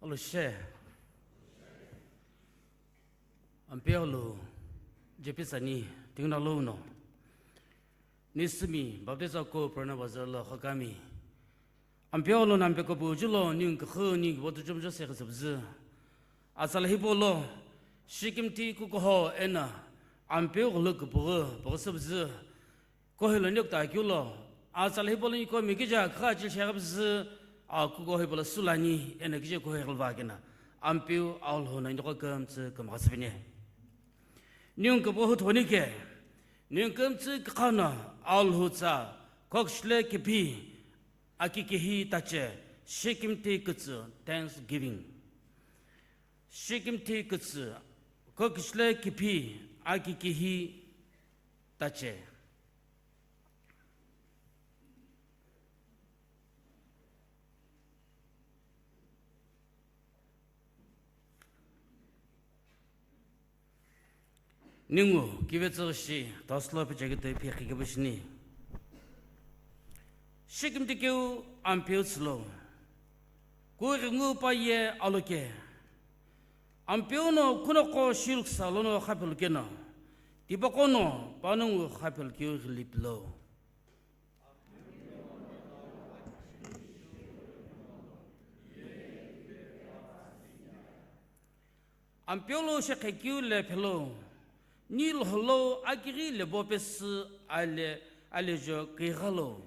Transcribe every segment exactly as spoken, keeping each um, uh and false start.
Alo she. Ampeu lo J P Sani, tingna lo no. Nisimi, baptiza ko prana bazar lo khakami. Ampeu lo nampe ko buju lo ning kho ning botu jom jo se khasabzu. Asal hipo lo, shikimthi kukoho ena, ampeu lo kupo, po sabzu. Kohilo nyok ta kyu lo, asal hipo lo niko mi kija kha chi shagabzu, a kuko hipo lo sulani, ena kija kohilo va kena. Ampeu Alhou na niko kamtsu kamhasbine. Nyung kupo hu thoni ke, nyung kamtsu kakana, Alhou tsa, kokshle kipi, aki kihi tache, shikimthi kutsu, thanksgiving. Shikimthi kutsu, kokshle kipi, aki kihi tache. Ningu, kivetsü shi, taslo pe jagi toi phe khike bushini. Shikimthi keu ampeu tslo. Ku ringu pa ye aloke. Ampeu no kunoko shilksa lono khapelu keno. Tipako no panungu khapelu keu riliplo. Ampeu lo shekhe keu le phelo, ni lholo akiri le bo pesü ale, ale jo kigha lo.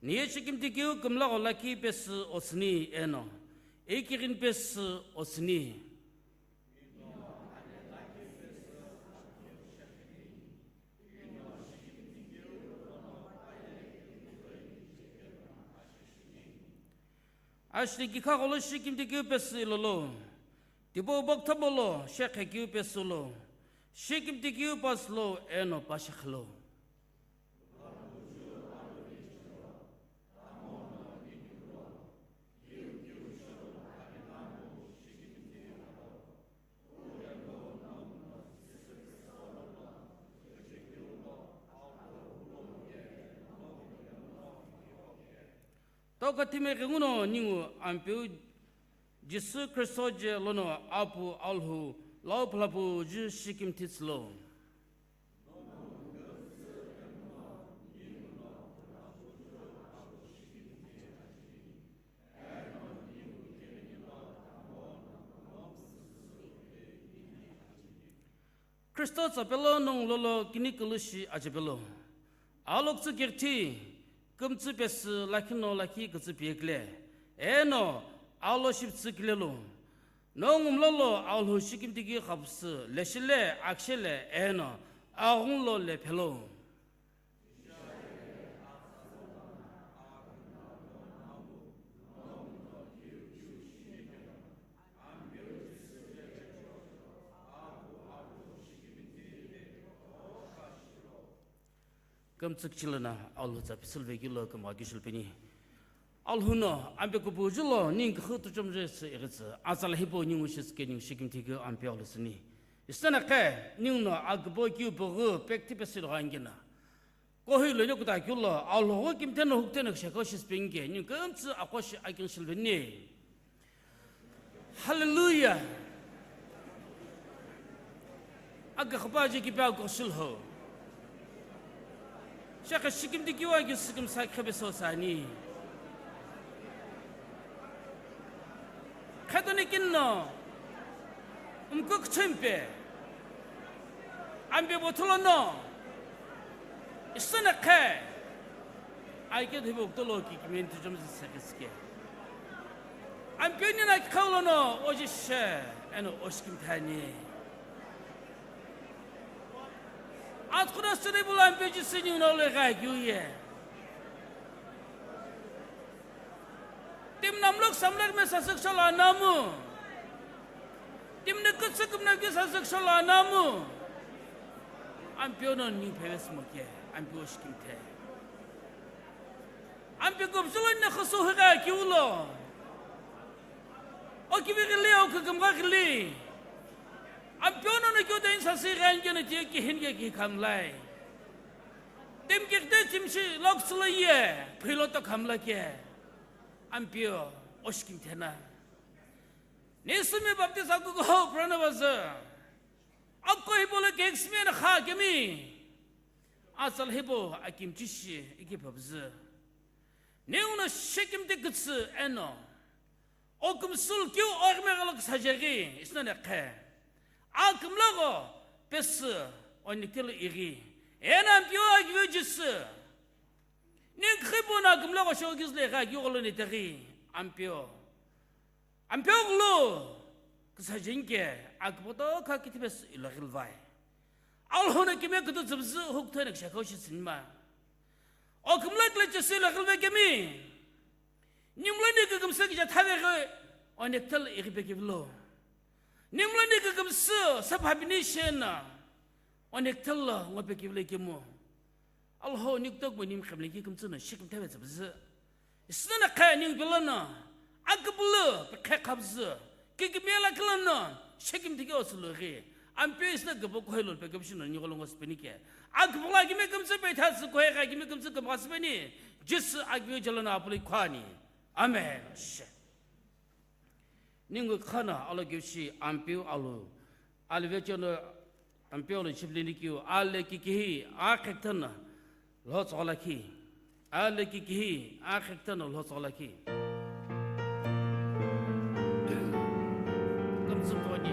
Ni ye shikimthi keu kümla ghola ki pesü otsüni eno, ikirin pesü otsüni. Ashli kikha gholo shikimthi keu pesü ilolo, tipo bok thabo lo shekhe keu pesü lo, shikimthi keu pas lo eno pa shekhe lo. Tau kathime ghenguno ningu ampeu Jisü Khristo je lono apu Alhou lau phalapu ju shikimthi tslo. Khristo tsapelo nung lolo kinikulu shi ajapelo. Aloktsü kirthi, kümtsü pesü lakhi no lakhi kütsü piekle. Eno, alo shiptsü kilelo. No ngumlolo Alhou shikimthi keu khapusü, leshile, akshele, eno, aghunglo le phelo. Kümtsük chilana Alhou tsa pisil vekilo kümgha kishil pini. Alhou no ampe kupu julo ning khutu chomje se igitsi, atsala hipo ning ushis ke ning shikimthi keu ampe Alhou sini. Isana khe, ning no agbo kiu pogu pekti pesil gangina. Kohi lo nyokuta kiu lo, Alhou kimthe no hukte no sheko shis pinge, ning kümtsü akoshi aking shilveni. Hallelujah. Aga khapa je kipa ko sil ho. Shaka shikimthi kiwa ki sikim sa khebe so sani. Khatoni kinno. Umkuk chimpe. Ambe botolo no. Isana khe. Aike dhibo tolo ki kimenti jom se sekiske. Ampeu ni na khaulo no oji she eno oshkim thani. Atkhuda sene bula ampeu ji sini no le ga kiu ye. Tim namlok samlak me sasuk shala namu. Tim ne kutsuk me ki sasuk shala namu. Ampeu no ni pheles mo ke. Ampeu oshkim the. Ampe gobjulon na khusu higa kiulo. O kivi gili, o kagam ga gili. Ampe ono na kiu dain sasi gan gena tie ki hin ge ki khanglai. Emkekte chimshi loksula ye, philo to khamla ke. Ampeu, oshkim thena. Nesumi baptist akuko ho prana baza. Akko hibo le keksmi na kha kemi. Asal hibo akim chishi iki babza. Neuna shekim te kutsu eno. Okumsul kiu orme galo ksajegi, isna ne khe. Akumlago, pesu, onikil iri. Ena ampeu agveu jisu. Ning khipuna akumlago shogizle gha kiu galo ne tegi, ampeu. Ampeu glo, ksajinke, akpoto kha kitibes ilo gilvai. Alhona kime kutu zubzu hukthone kshakau shi sinma. Okumlak le jisu ilo gilvai kemi. Nimlani kükümsü kija thaveghi onekthal ighipekivilo. Nimlani kükümsü saphabini shena onekthal ngopekivilo ikemu. Alho niktok bo nim khemleki kümtsüno shikim thave tsübzü. Isnana kha ning pilano akbulu pekhe khabzü. Kikimiela kilano shikim tiki osulughi. Ampeu isna gabo koilo pe gabshino nigolo ngos penike. Akbula kimi kümtsü pe thatsü koe kha kimi kümtsü kümghasü peni. Jisu akbeu jalano apuli khwani. Amen. Ningu khana alo gyoshi ampeu alu. Alvechono ampeu alu chiplini kiu ale kikihi akhekthana lho tsolakhi. Ale kikihi akhekthana lho tsolakhi. Kamsum toni.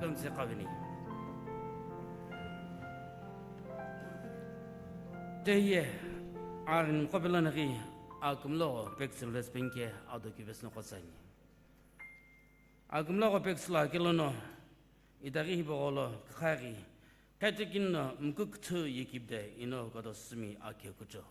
Kamse kavini. Teye, arin kopelana ghi akumlo pek silves pinke ado kibes no kotsani. Akumlo pek sila kilono, idari hibogolo khari, katikin no mkuk tu yikibde ino kodo sumi ake kucho.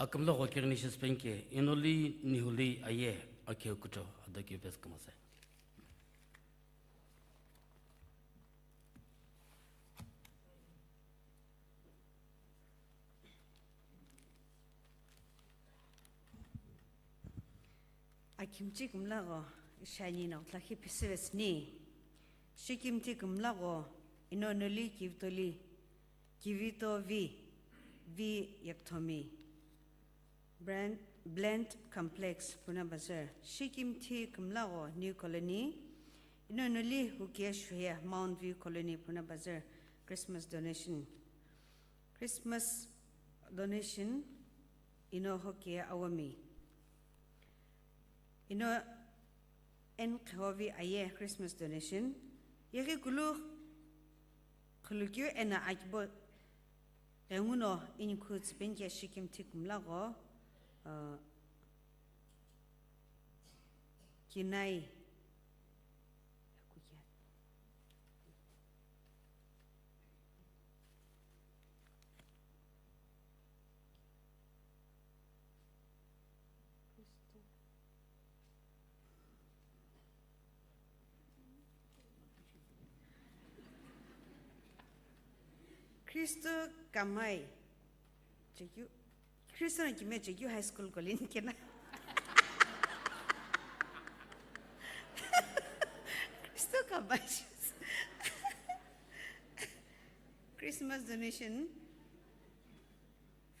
Akümla gho kighi ni shisü penike, inoli nihuli aye, akhe kucho, ado ki best kumase. Akimchi kümla gho, shani no tlakhi pisives ni. Shikimthi kümla gho, ino noli kivitoli, kivito vi, vi yepthomi. Brand, Blend Complex, Purna Bazar. Shikimthi kümla gho, New Colony. Ino noli huke shuye, Mount View Colony, Purna Bazar. Christmas donation. Christmas donation, ino hoke awami. Ino en khehovi aye Christmas donation. Yeghi kulu khulukeu ena akibo ghenguno inikhu tsüpenike shikimthi kümla gho, uh, kinai. Christo Kamai. Chekeu. Christo na kime Chekeu High School kolini kena. Christo Kamai. Christmas donation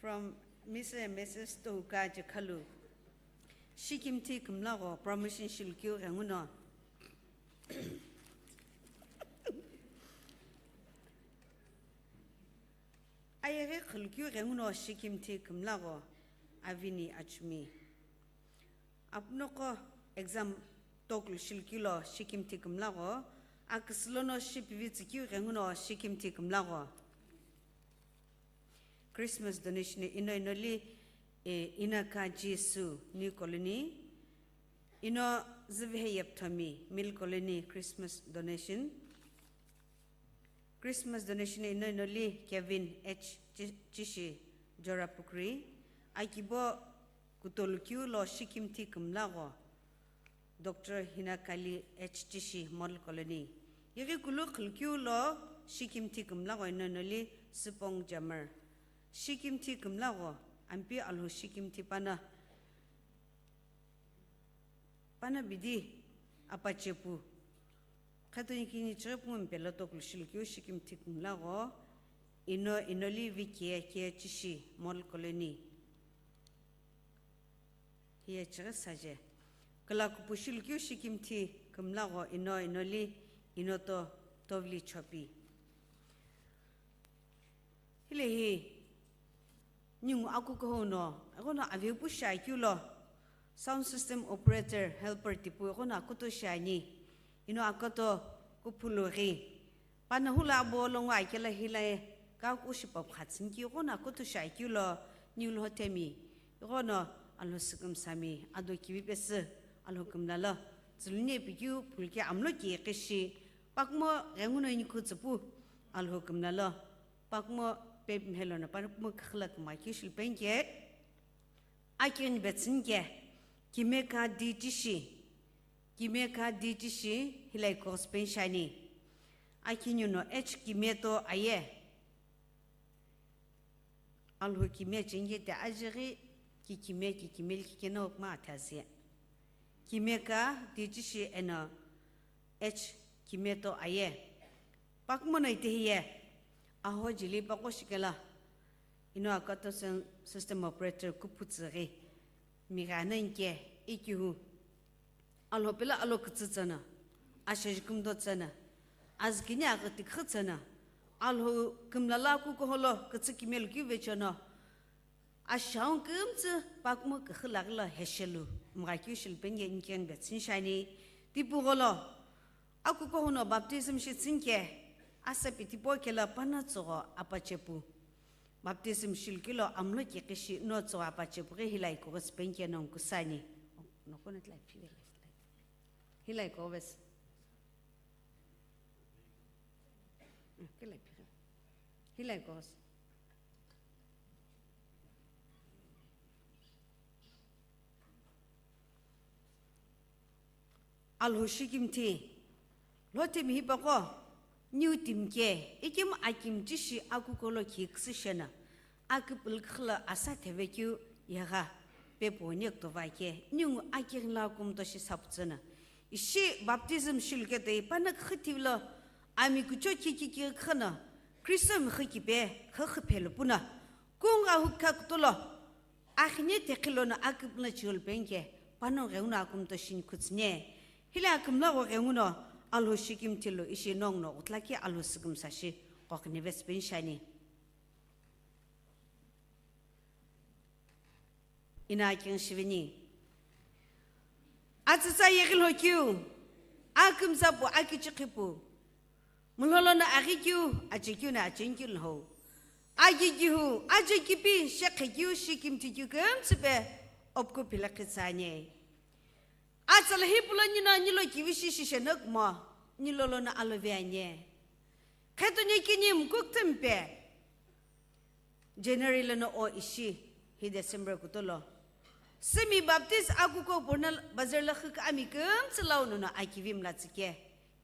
from Mister and Missus Touka Chekhalu. Shikimthi kümla gho promotion shilukeu ghenguno. Ayeghi khulukeu ghenguno shikimthi kümla gho avini achumi. Apunoqo exam tokulu shilukeu lo shikimthi kümla gho, aküsü lono shipivi tsükeu ghenguno shikimthi kümla gho. Christmas donation ino inoli, eh, Inaka Jisu New Colony, ino züvihe yepthomi Mill Colony Christmas donation. Christmas donation ino inoli Kevin H Chi-, Chishi Jorapukri, akibo kutolukeu lo shikimthi kümla gho, Doctor Hinakali H Chishi Model Colony. Yeghi kulu khulukeu lo shikimthi kümla gho ino inoli Supong Jamar. Shikimthi kümla gho, ampi Alhou shikimthi pana. Pana bidi apachepu. Khatoni kini chighi pungu mpelo tokulu shilukeu shikimthi kümla gho, ino inoli Vicky K Chishi Model Colony. Hiye chighi saje. Kulakupu shilukeu shikimthi kümla gho, ino inoli Inoto Tovli Chopi. Hilehi, ningu akukuhou no, ighono avepu shiakeu lo, sound system operator helper tipu ighono akutu shiani, ino akutu kuphulu ghi. Pana hula abo lo ngo akela hilae, kaku shipa phatsünki ighono akutu shiakeu lo, niu lo hotemi, ighono Alhou sükümsami, ado kivi pesü, Alhou kümla lo, tsüluni epikeu, phuluki amlo ki kishi, pakmo ghenguno inikhu tsüpu, Alhou kümla lo. Pakmo pe mhelo no pakmo khakhila kümaki shilpenike. Akin betsinike. Kimeka D T C. Kimeka D T C hilai kospen shani. Akinu no H Kimeto aye. Alhou kime chinike te ajighi ki kime ki kimeli ki kena ukma athazi. Kimeka D T C eno H Kimeto aye. Pakmono ite hiye, aho jili paqo shikela, ino akato sen-, system operator kuputsü ghi, mighana inke, ikihu, Alhou pela alo kütsü tsana, ashaji kümdo tsana, azkini aghi tikhi tsana, Alhou kümla la kukuholo kütsü kimelu kive chono, Ashau kümtsü pakmu küxü laghi lo heshelu, mgha keu shilupeni ye inikeni betsün shani, tipu gholo, akukuhou no baptism shitsünike, asapi tipau kelo pano tsügho apachepu. Baptism shilukelo amlo kiqishi no tsügho apachepu ghi hilai kughi süpenike no nkusani. Hilai kughi vesi. Hilai kughi vesi. Alhou shikimthi, lhotemi hipaqo, niu timike, ikemu akimchi shi akukolo khiküsü shena, aküpülü khüla asa thevekeu yegha, pepu ne ktova ke, ningu akighi la kumto shi saputsüna. Ishi baptism shiluke toi, pana khüthivilo, ami kucho kikiki khana, Kristo mi khükipe, khükhü phelu puna, kunga hukha kutulo, Akhine teqhilono aküpülo chiwulu penke, panongu ghenguno akumto shini khutsüne. Hile akümla gho ghenguno, Alhou shikimthi lo ishi nonguno, utlaki Alhou sükümsa shi, qoqnivesü penshani. Ina aking shivini. Atsütsa yeghilho kiu, akümza pu akichi khipu. Mulholono aghikiu, achekiu na achenkilho. Agigihu, achekipi, shekhekiu, shikimthikiu kümtsüpe, opku philakhi tsane. Atsala hipulo nino nilo kivishi shishenokmo, nilolono aloveane. Khetonye kini mkukthimpe. January lono o ishi, hi December kutolo. Simi Baptist akuko purna bazar la khik ami kümtsü lau nono akivi mlatsike.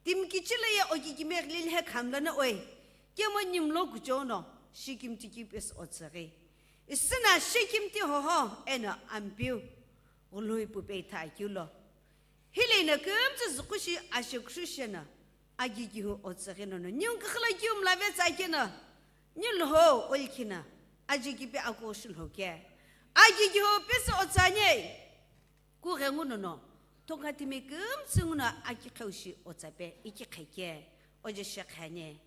Timkichila ye okikime lilhe khamlana oi. Kemo nimlo kuchono, shikimthi kipes otsaghi. Isina shikimthi hoho, eno ampiu. Ului pupe itha akiulo. Hileina kümtsü zukushi ashekshishena, agigihu otsaghi nono, niu kikhala kiu mlave tsakena, niu lho olkhina, ajigipi aku shulhoke. Agigihu pesi otsane, kughengu nono, tokatimi kümtsü nguno akikheushi otsape, ikikheke, oje shekhane.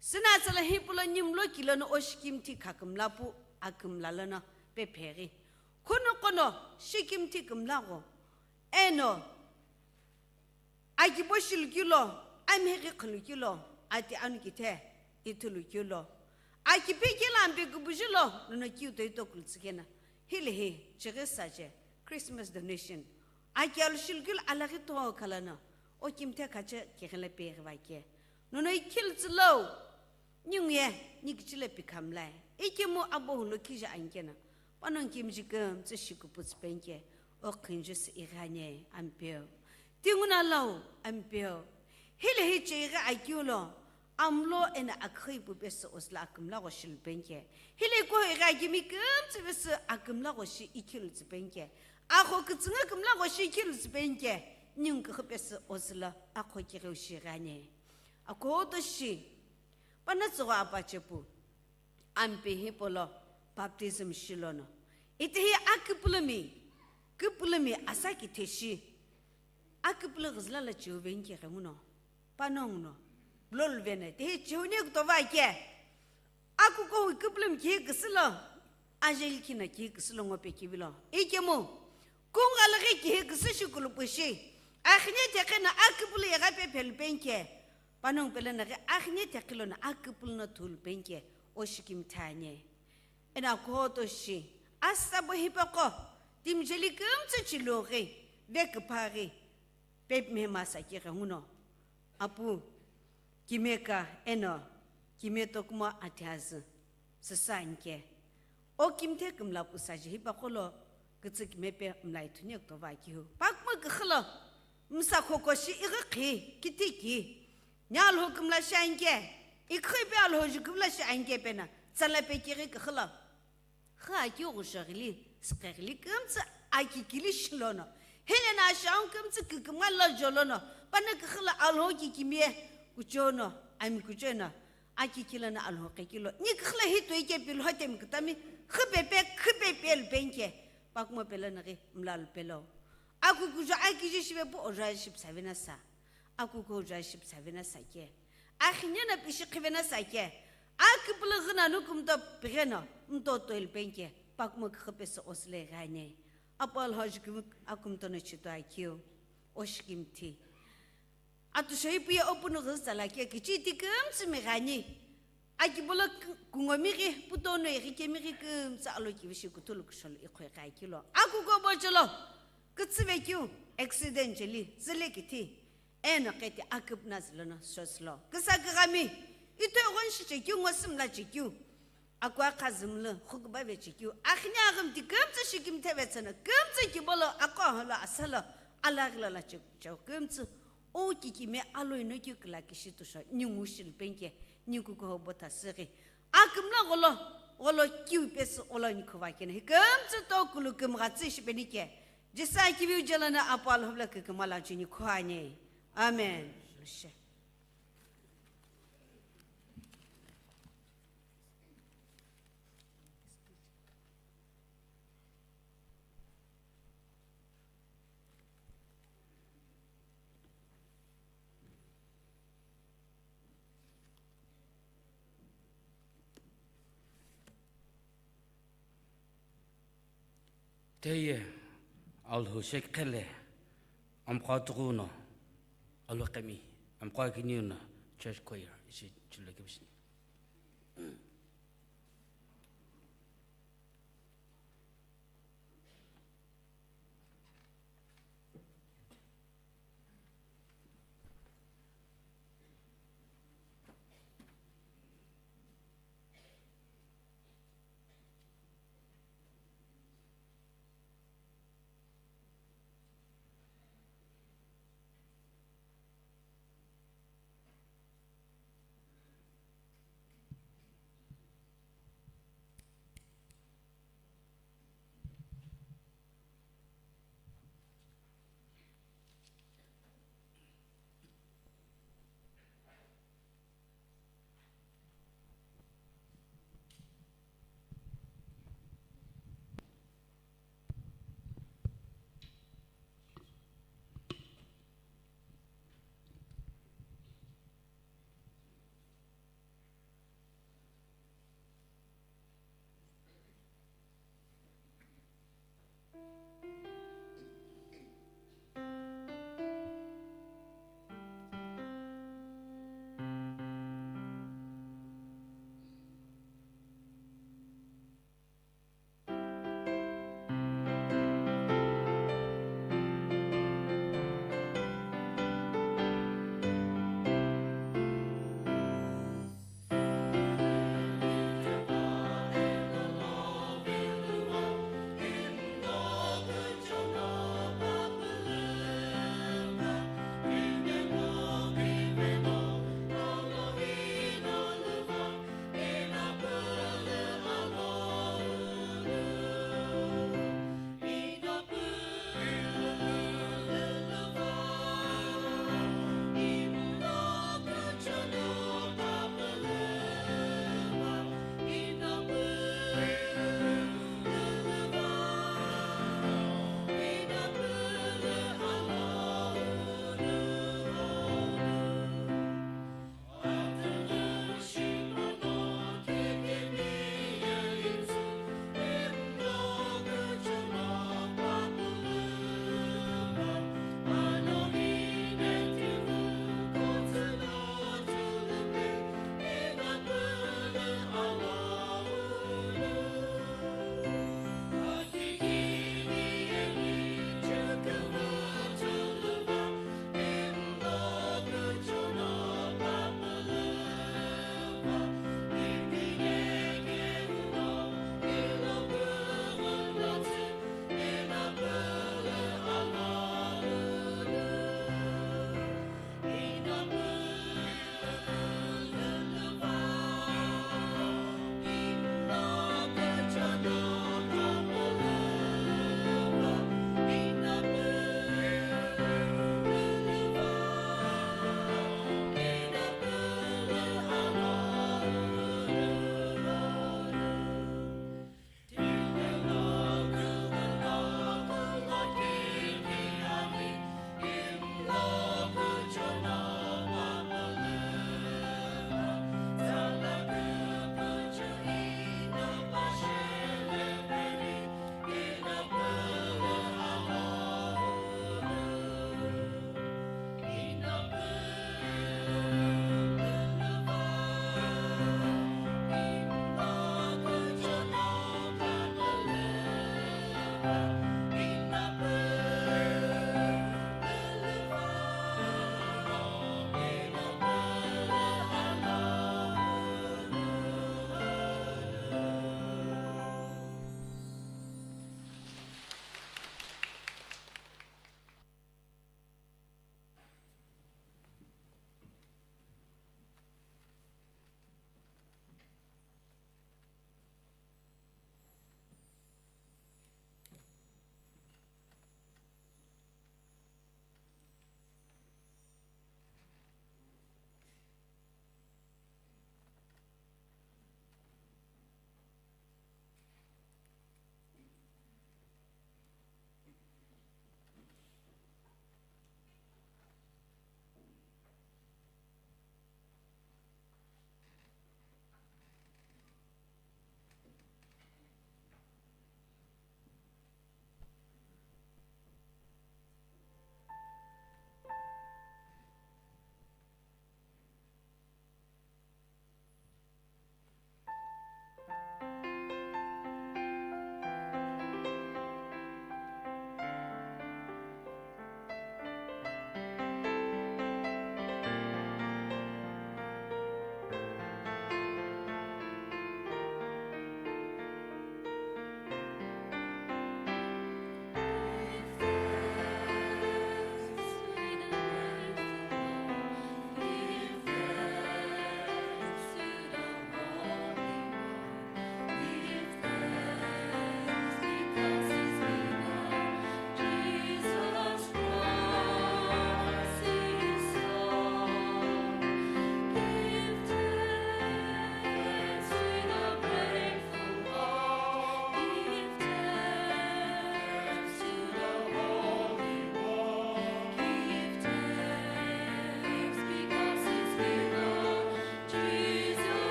Sina tsala hipulo nimlo kilono oshikimthi khakümlapu, akümlalana, pepheghi. Khunuqono, shikimthi kümlagho, eno, akibo shilukilo, amheghi khulukilo, ati anukithe, ithulukilo. Akiphikilo ampe kubujilo, nono kiu toito kultsükena. Hilehi, chighi sache, Christmas donation. Akialu shilukilo alaghi to khalana, okimthe khache kighila peghi vake. Nono ikhiltsülo, Ninguye, nikichila pikhamlai. Ikemu abo hulo kija ankena. Panongu kimji kümtsü shikuputsü penke. O khinjus ighane ampeu. Tinguna lau ampeu. Hile hiche igha akiulo. Amlo ena akhi pupesi osla akümla ghoshil penke. Hile ko igha kimi kümtsü vesi akümla ghoshi ikhilutsu penke. Akho kütsünga kümla ghoshi ikhilutsu penke. Ningu khipesi osla akho kigheu shighane. Akoto shi. Pana tsügho apache pu, ampe hipolo baptism shilono. Itehi aküpülümi, küpülümi asa kitheshi, aküpülü ghüzüla la chiu venike ghenguno, panonguno, blol vene, tehi chiu ne kutova ke, akuko hui küpülümi kihi küsülo, ajeli khina kihi küsülo ngope kivilo. Ikemu, kungalaghi kihi küsü shi kulupushi, akhine tekhena aküpülü yegha pe phelu penike, Panongu pelo na ghi akhine tekhilo na aküpülü no thulu penike oshikimthi ane. Eno akhoto shi, asabo hipaqo, timjeli kümtsü chilughi, veküphaghi, pep mhema sa kighenguno. Apu, kimeka, eno, kime tokumo athiazü, süsa anike. O kimthe kümla pusaji hipaqolo kütsü kimepe mlai thuni kutova kihu. Pakuma küxülo, msa khokoshi ighi khi, kithi ki. Ni Alhou kümla shi anike, ikhipe Alhou ju kümla shi anike pena, tsala pe kighi küxülo. Xü aki ghusho ghili, sükhe ghili kümtsü aki kili shilono. Hile na ashaun kümtsü kükümga lo jolono. Pana küxülo Alhou ki kimie, kuchono, ami kuchono. Aki kilo na Alhou qhekilo. Ni küxüla hi toi ke pilho temi kütami. Khüpepe, khüpepe lupenike. Pakuma pelo na ghi mla lupelo. Aku kujo aki ji shive pu oja ship savena sa. Aku ko oja ship savena sa ke. Akhine na pishi khivena sa ke. Aküpülü ghina nu kumto pigheno. Mto toi lupenike. Pakuma khüpesi osle ghane. Apu Alhou ju kümü akumto no chito akiu. Oshikimthi. Atushoi puye opunu ghüzü tsala ke kichiti kümtsü mighani. Akibolo k-, kungo mighi, putono ighi ke mighi kümtsü alo kivishi kuthulu kusholo ikhoi ghai kilo. Akuko bocholo. Kütsüve kiu, accident jeli, zile kithi. Eno qeti aküpüna zilono soslo. Küsa küghami, ito eghon shiche kiu, ngo simla che kiu. Akua khazümlü, khukubave che kiu. Akhine aghümti kümtsü shikimtheve tsüno, kümtsü kibolo, akwa holo asalo, Alaghi lo lachiu kümtsü, o kikimi aloino keu kila kishi tusho, ningu shilu penike, ningu kukuho botha sighi. Akümla gholo, gholo kiu pesü gholo nikhuva keno. Hi kümtsü tokulu kümgha tsü shipenike. Jisai kiviu jela na apu Alhou lo kükümala chini khuani. Amen. She. Teye Alhou shekhe le amqo tuqu no aloqemi, amqo kini no church choir ishi chilo kebishini.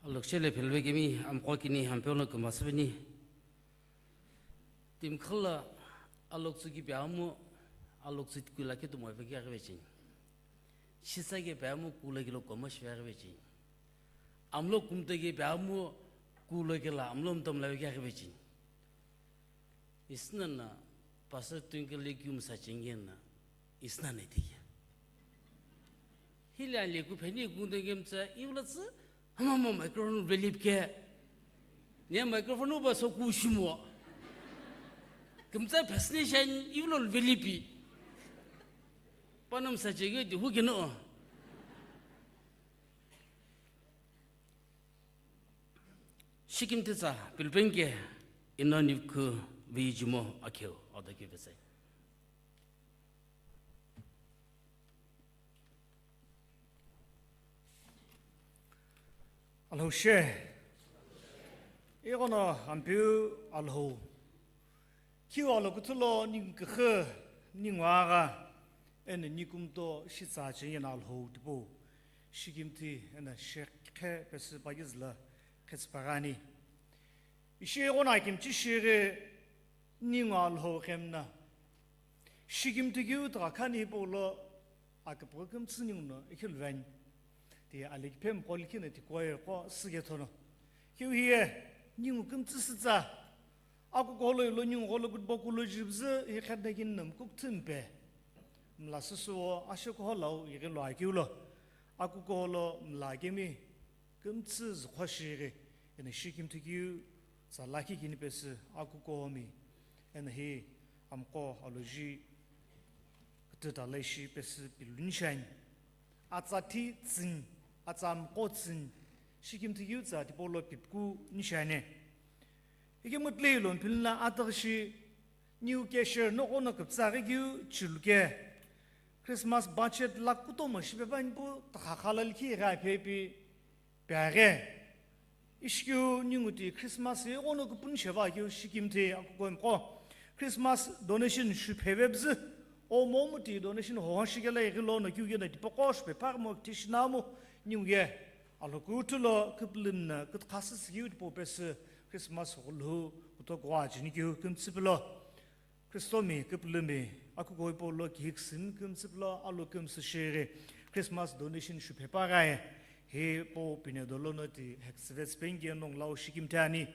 Alokshe le phelve kemi amqo kini ampeu no kümsü veni. Timkhüla aloktsü kipe amu, aloktsü tikula ketumo vekighi vecheni. Shisa kepe amu, kulo kilo komo shiveghi vecheni. Amlo kumto kepe amu, kulo kila amlo mtomla vekighi vecheni. Isnana Pastor Twinkle le kiu msa chengena, isnana itike. Hili ani le kupheni kungde kemtsa, iwla tsü, hama mo microphone velipke. Ne microphone uba so kushimo. Kemtsa fascination, iwla velipi. Pano msa chege di hu keno. Shikimthi tsa pilpenke ino nikhu vijimo akheu odo kivese. Alhou she. Ighono ampeu Alhou. Kiu alo kuthulo ningu kükhu, ningu agha, eno nikumto shitsa cheni eno Alhou tipau. Shikimthi eno shekhe pesü pagizla khetsü pagani. Ishi ighono akimchi shighi ningu Alhou khemna. Shikimthi kiu tugha khani hipau lo akipghi kümtsü ningu no ikhiluveni. Ti alekiphe mqo likhi no ti koe qo süke thono. Kiu hiye ningu kümtsü sütsa. Akukuholo ilo ningu gholo kutbo kulo jibzü hi khetna kinna mkukthimpe. Mla süsüwo ashokuho lau ighi lo akiu lo. Akukuholo mla kemi kümtsü zükhwa shighi eno shikimthi kiu tsa lakhi kini pesü akukuhomi. Eno hi amqo aloji kütüta laishi pesü pilunishani. Atsa thi tsüni, atsa amqo tsüni, shikimthi kiu tsa tipau lo pipuku nishani. Ikemu tile ilo mpilina atüghüshi, new cashier noqo no küpütsa ghi kiu chiluke. Christmas budget lakh kutomo shipepani pu tugha khala likhi ghi aphepi. Piaghi, ishikeu ningu ti Christmas ighono kupuni sheva keu shikimthi akukuhomqo. Christmas donation shuphevebzü, omomu ti donation hoho shikela ighi lono kiu kena tipaqo shupe paghi mo kiti shinamu ningu ye. Aloku uthulo küpülümna kütkhasü sikeu tipau pesü Christmas ghulhu kutokuwa chini keu kümtsü pilo. Kristomi küpülümi akukuhou hipau lo kihi küsümi kümtsü pilo alo kümsü shighi Christmas donation shuphe paghi hipau pine dolo no ti heküsüvetsü penike nongu lau shikimthi ani.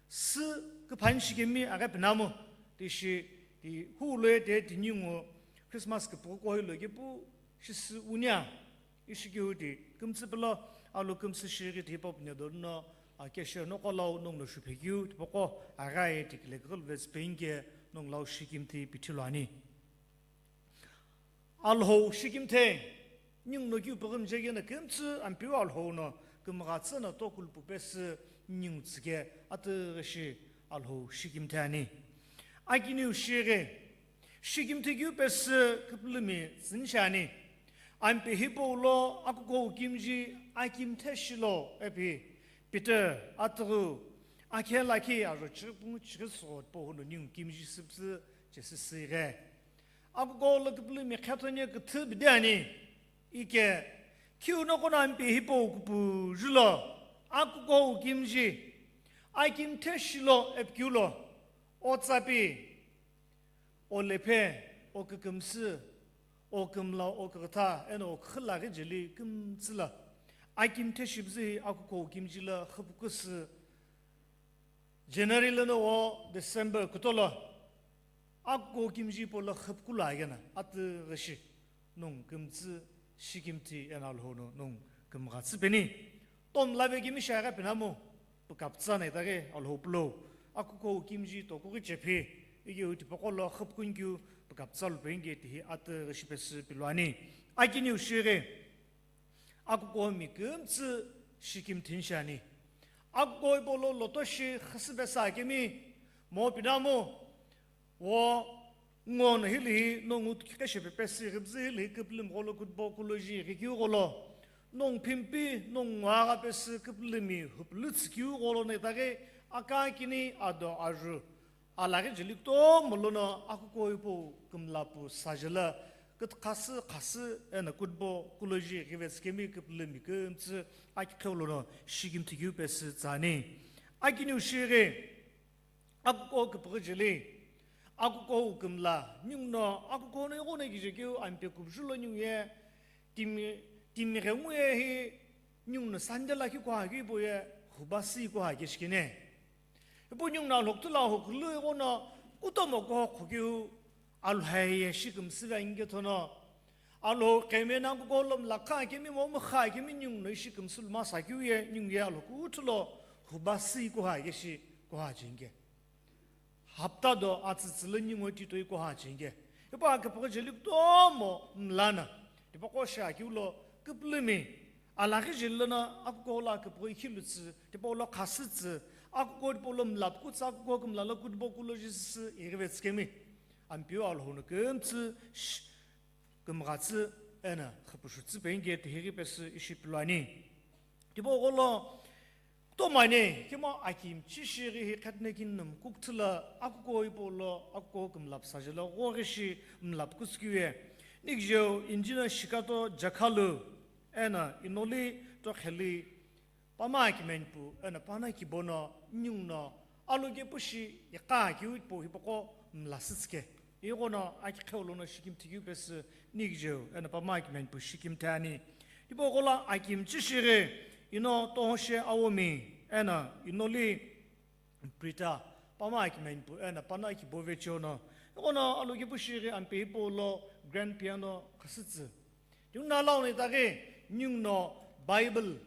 Sü küphani shikemi aghi pinamu tishi ti hulo ye te tiningu Christmas küpüghü kuhou lo kepu shisü unia. Ishikeu ti kümtsü pilo alo kümsü shighi ti hipau pine dolo no, a, cashier noqo lau nongu lo shuphekeu tipaqo aghi ye ti kile küghülvetsü penike nongu lau shikimthi pithi lo ani. Alhou shikimthi ningu no kiu püghü mjekena kümtsü ampeu Alhou no kümghatsü no tokulupu pesü ningu tsüke atüghüshi Alhou shikimthi ani. Akiniu shighi, shikimthi kiu pesü küpülümi tsünishani. Ampe hipau lo akukuhou kimji akimthe shilo ipi Peter atüghü akhe lakhi aro chighi pungu chighi sogho tipau huno ningu kimji süpüzü chesü süghi. Akukuhou lo küpülümi khethonie küthü bidi ani. Ike, kiu noqo no ampe hipau kupuju lo, akukuhou kimji akimthe shilo ipi keu lo, otsapi, olephe, okükümsü, okümla, oküghütha, eno okhüla ghi jeli kümtsü lo akimthe shipüzü hi akukuhou kimji lo xüpukusü January lono wo December kutolo, akukuhou kimji hipau lo xüpuku lo akena atüghüshi nongu kümtsü shikimthi eno Alhou no nongu kümghatsü peni. Tom lave kemi shi aghi pinamu, pükapütsa no itaghi Alhou pulo. Akukuhou kimji tokughi chephi, ikeu tipaqo lo xüpuku nikeu pükapütsa lo penike tihi atüghüshi pesü pilu ani. Akiniu shighi, akukuhomi kümtsü shikimthi nishani. Akukuhou hipau lo lotoshi xüsü pesü akemi mo pinamu, wo ngo no hilihi nongu tuki keshe pepesi ghibzi hilihi küpülümi gholo kutbo kuloji ghikeu gholo. Nongu phimpi, nongu agha pesü küpülümi hupülü tsükeu gholo no itaghi akakini ado aru. Alaghi jeli kutomo lono akukuhou hipau kümlapu sajela Kutkhasü, khasü, eno kutubo, kuloji, ghivetsükemi, küpülümi, kümtsü, akiqheu lono, shikimthi keu pesü tsüani. Akiniu shighi, akuko küpüghü jeli, akuko kümla, ninguno, akuko no ighono kije keu, ampe küpüzü lo ningu ye, timi, timi ghengu ye hi, ninguno Sunday lakhi kuha keu ipo ye, hubasi kuha keu shikine. Ipu ninguno Alhou kuthu la hukulu ighono kutomo kuhokhu keu Alhou ye shikimsüve inge thono. Alhou qemena kuko lo mlakha kemi mo mkha kemi ninguno shikimsü lo masa keu ye ningu ye Alhou kuthu lo hubasi kuha ye shi kuha chinge. Hapta do atsütsülü ningu titoi kuha chinge. Ipu aküpüghü jeli kutomo mlana. Tipaqo shi akeu lo küpülümi. Alaghi jeli lono akuko lo aküpüghü ikhilutsü, tipau lo khasütsü, akuko tipau lo mlapkhutsü, akuko kümla lo kutubo kuloji süsü ighivetsükemi. Ampeu Alhou no kümtsü sh-, kümghatsü eno khüpüshutsü peinge tihighi pesü ishi piluani. Tipau gholo tomani kemo akimchi shighi hi khatne kinum kukthula akuko ipau lo akuko kümlapsa jelo ghoghi shi mlapkhutsü keu ye. Nikijeu injina shikato jakhalu eno inoli tokheli pama kimenpu eno pana kibono ninguno alokepu shi iqa keu tipau hipaqo mlasütsüke. Ighono akiqheu lono shikimthi keu pesü nikijeu eno pama kimenpu shikimthi ani. Tipaqo lo akimchi shighi ino tohoshe awomi eno inoli Prita, pama kimenpu eno pana kibo vecheono. Ighono alokepu shighi ampe hipau lo grand piano khasütsü. Tiu na launi itaghi ninguno Bible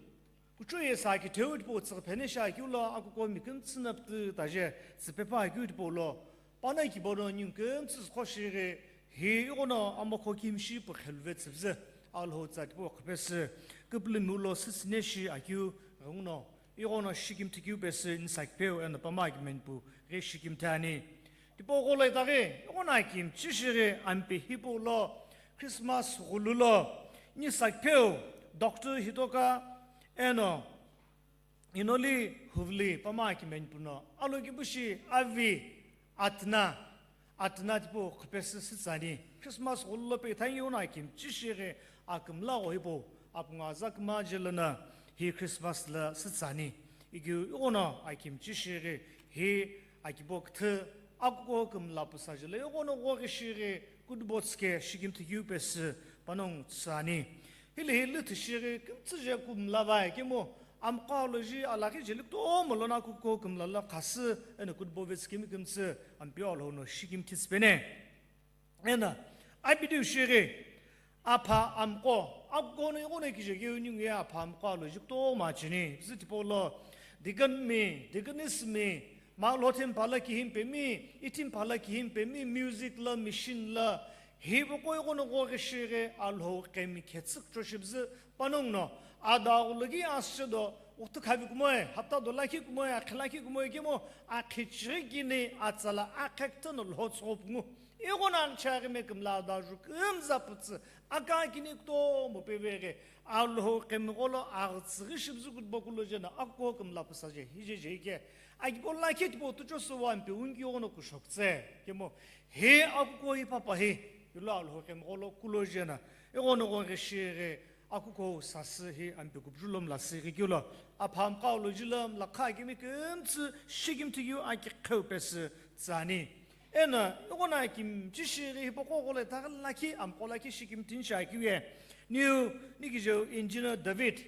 kuchou ye sa kitheu tipau tsüghü phene shi akeu lo akuko mi kümtsü naptü taje tsüpepa akeu tipau lo. Pana kibono ningu kümtsü züqho shighi hi ighono amokho kimshi pu kheluve tsüpzü. Alhou tsa tipau khapesü küpülümi ulo süsüne shi akeu ghenguno. Ighono shikimthi keu pesü nisa kipeu eno pama kimenpu ghi shikimthi ani. Tipaqo lo itaghi, ighono akimchi shighi ampe hipau lo Christmas ghulu lo nisa kipeu Doctor Hitoka eno inoli huvli pama kimenpu no alokepu shi avi atna, atna tipau khapesü sütsüani. Christmas ghulu lo pe ithangi ighono akimchi shighi akümla gho hipau apungu aza küma jelo no hi Christmas lo sütsüani. Ikeu ighono akimchi shighi hi akibo küthü akuko kümlapusa jelo ighono ghoghi shighi kutubo tsüke shikimthi keu pesü panongu tsüani. Hili hi lüthü shighi kümtsü je kümla vai kemo amqo aloji alaghi jeli kutomo lono akuko kümla lo khasü eno kutubo vetsükemi kümtsü ampeu Alhou no shikimthi tsüpene. Eno, apidiu shighi, apha amqo, akuko no ighono kije keu ningu ye apha amqo aloji kutomo cheni, püzü tipau lo, deacon mi, deaconess mi, malhothe mpha lo kihimi pemi, ithi mpha lo kihimi pemi, music lo, mission lo, hipaqo ighono ghoghi shighi Alhou qemi khetsü kuchou shi püzü panongu no, adaghu lo ghi asüche do, uthu khavi kumoe, hapta do lakhi kumoe, akhi lakhi kumoe kemo, akhi chighi kini atsa lo akhe küthü no lho tsügho pungu. Ighono anghicheghi me kümla adaju kümza pütsü, aka kini kutomo peveghi, Alhou qemi gholo aghütsüghi shi püzü kutubo kuloji eno akuko kümlapusa je, hije je ike. Akibo lakhi tipau tucho suwa ampe ungi ighono kushokütse. Kemo, hi akuko hi papa hi, ilo Alhou qemi gholo kuloji eno, ighono ghoghi shighi, akuko sasü hi ampe küpüzü lo mlasüghi keu lo, apha amqo aloji lo mlakha kemi kümtsü shikimthi keu akiqheu pesü tsüani. Eno, ighono akimchi shighi hipaqo gholo itaghi lakhi, amqo lakhi shikimthi ni shi akeu ye. Niu, nikijeu engineer David.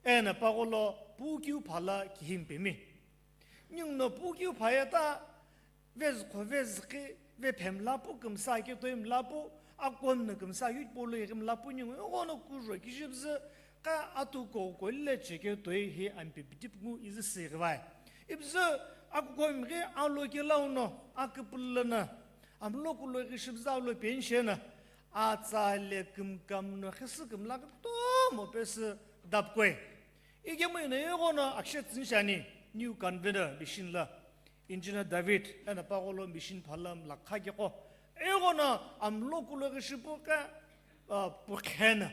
Eno, paqo lo pukeu pha lo kihimi pemi. Ninguno pukeu pha ye ta, vezüqho vezüqhi, vephemlapu kümsa keu toi mlapu, akomno kümsa keu tipau lo ighi mlapu ningu, ighono kujo kishi püzü, ka atu koko le chekeu toi hi ampe pitipu ngu izü sighi vai. Ipüzü akuko mghi alo keu launo, aküpülü lono, amlo kulo ghi shi püzü alo penshi eno, atsa le kümkamno khesü kümla kutomo pesü dapkoi. Ikemu ino ighono akshe tsünishani, new convener mission lo, engineer David, eno paqo lo mission pha lo mlakha keqo. Ighono amlo kulo ghi shi pu ka, ah, pu khena.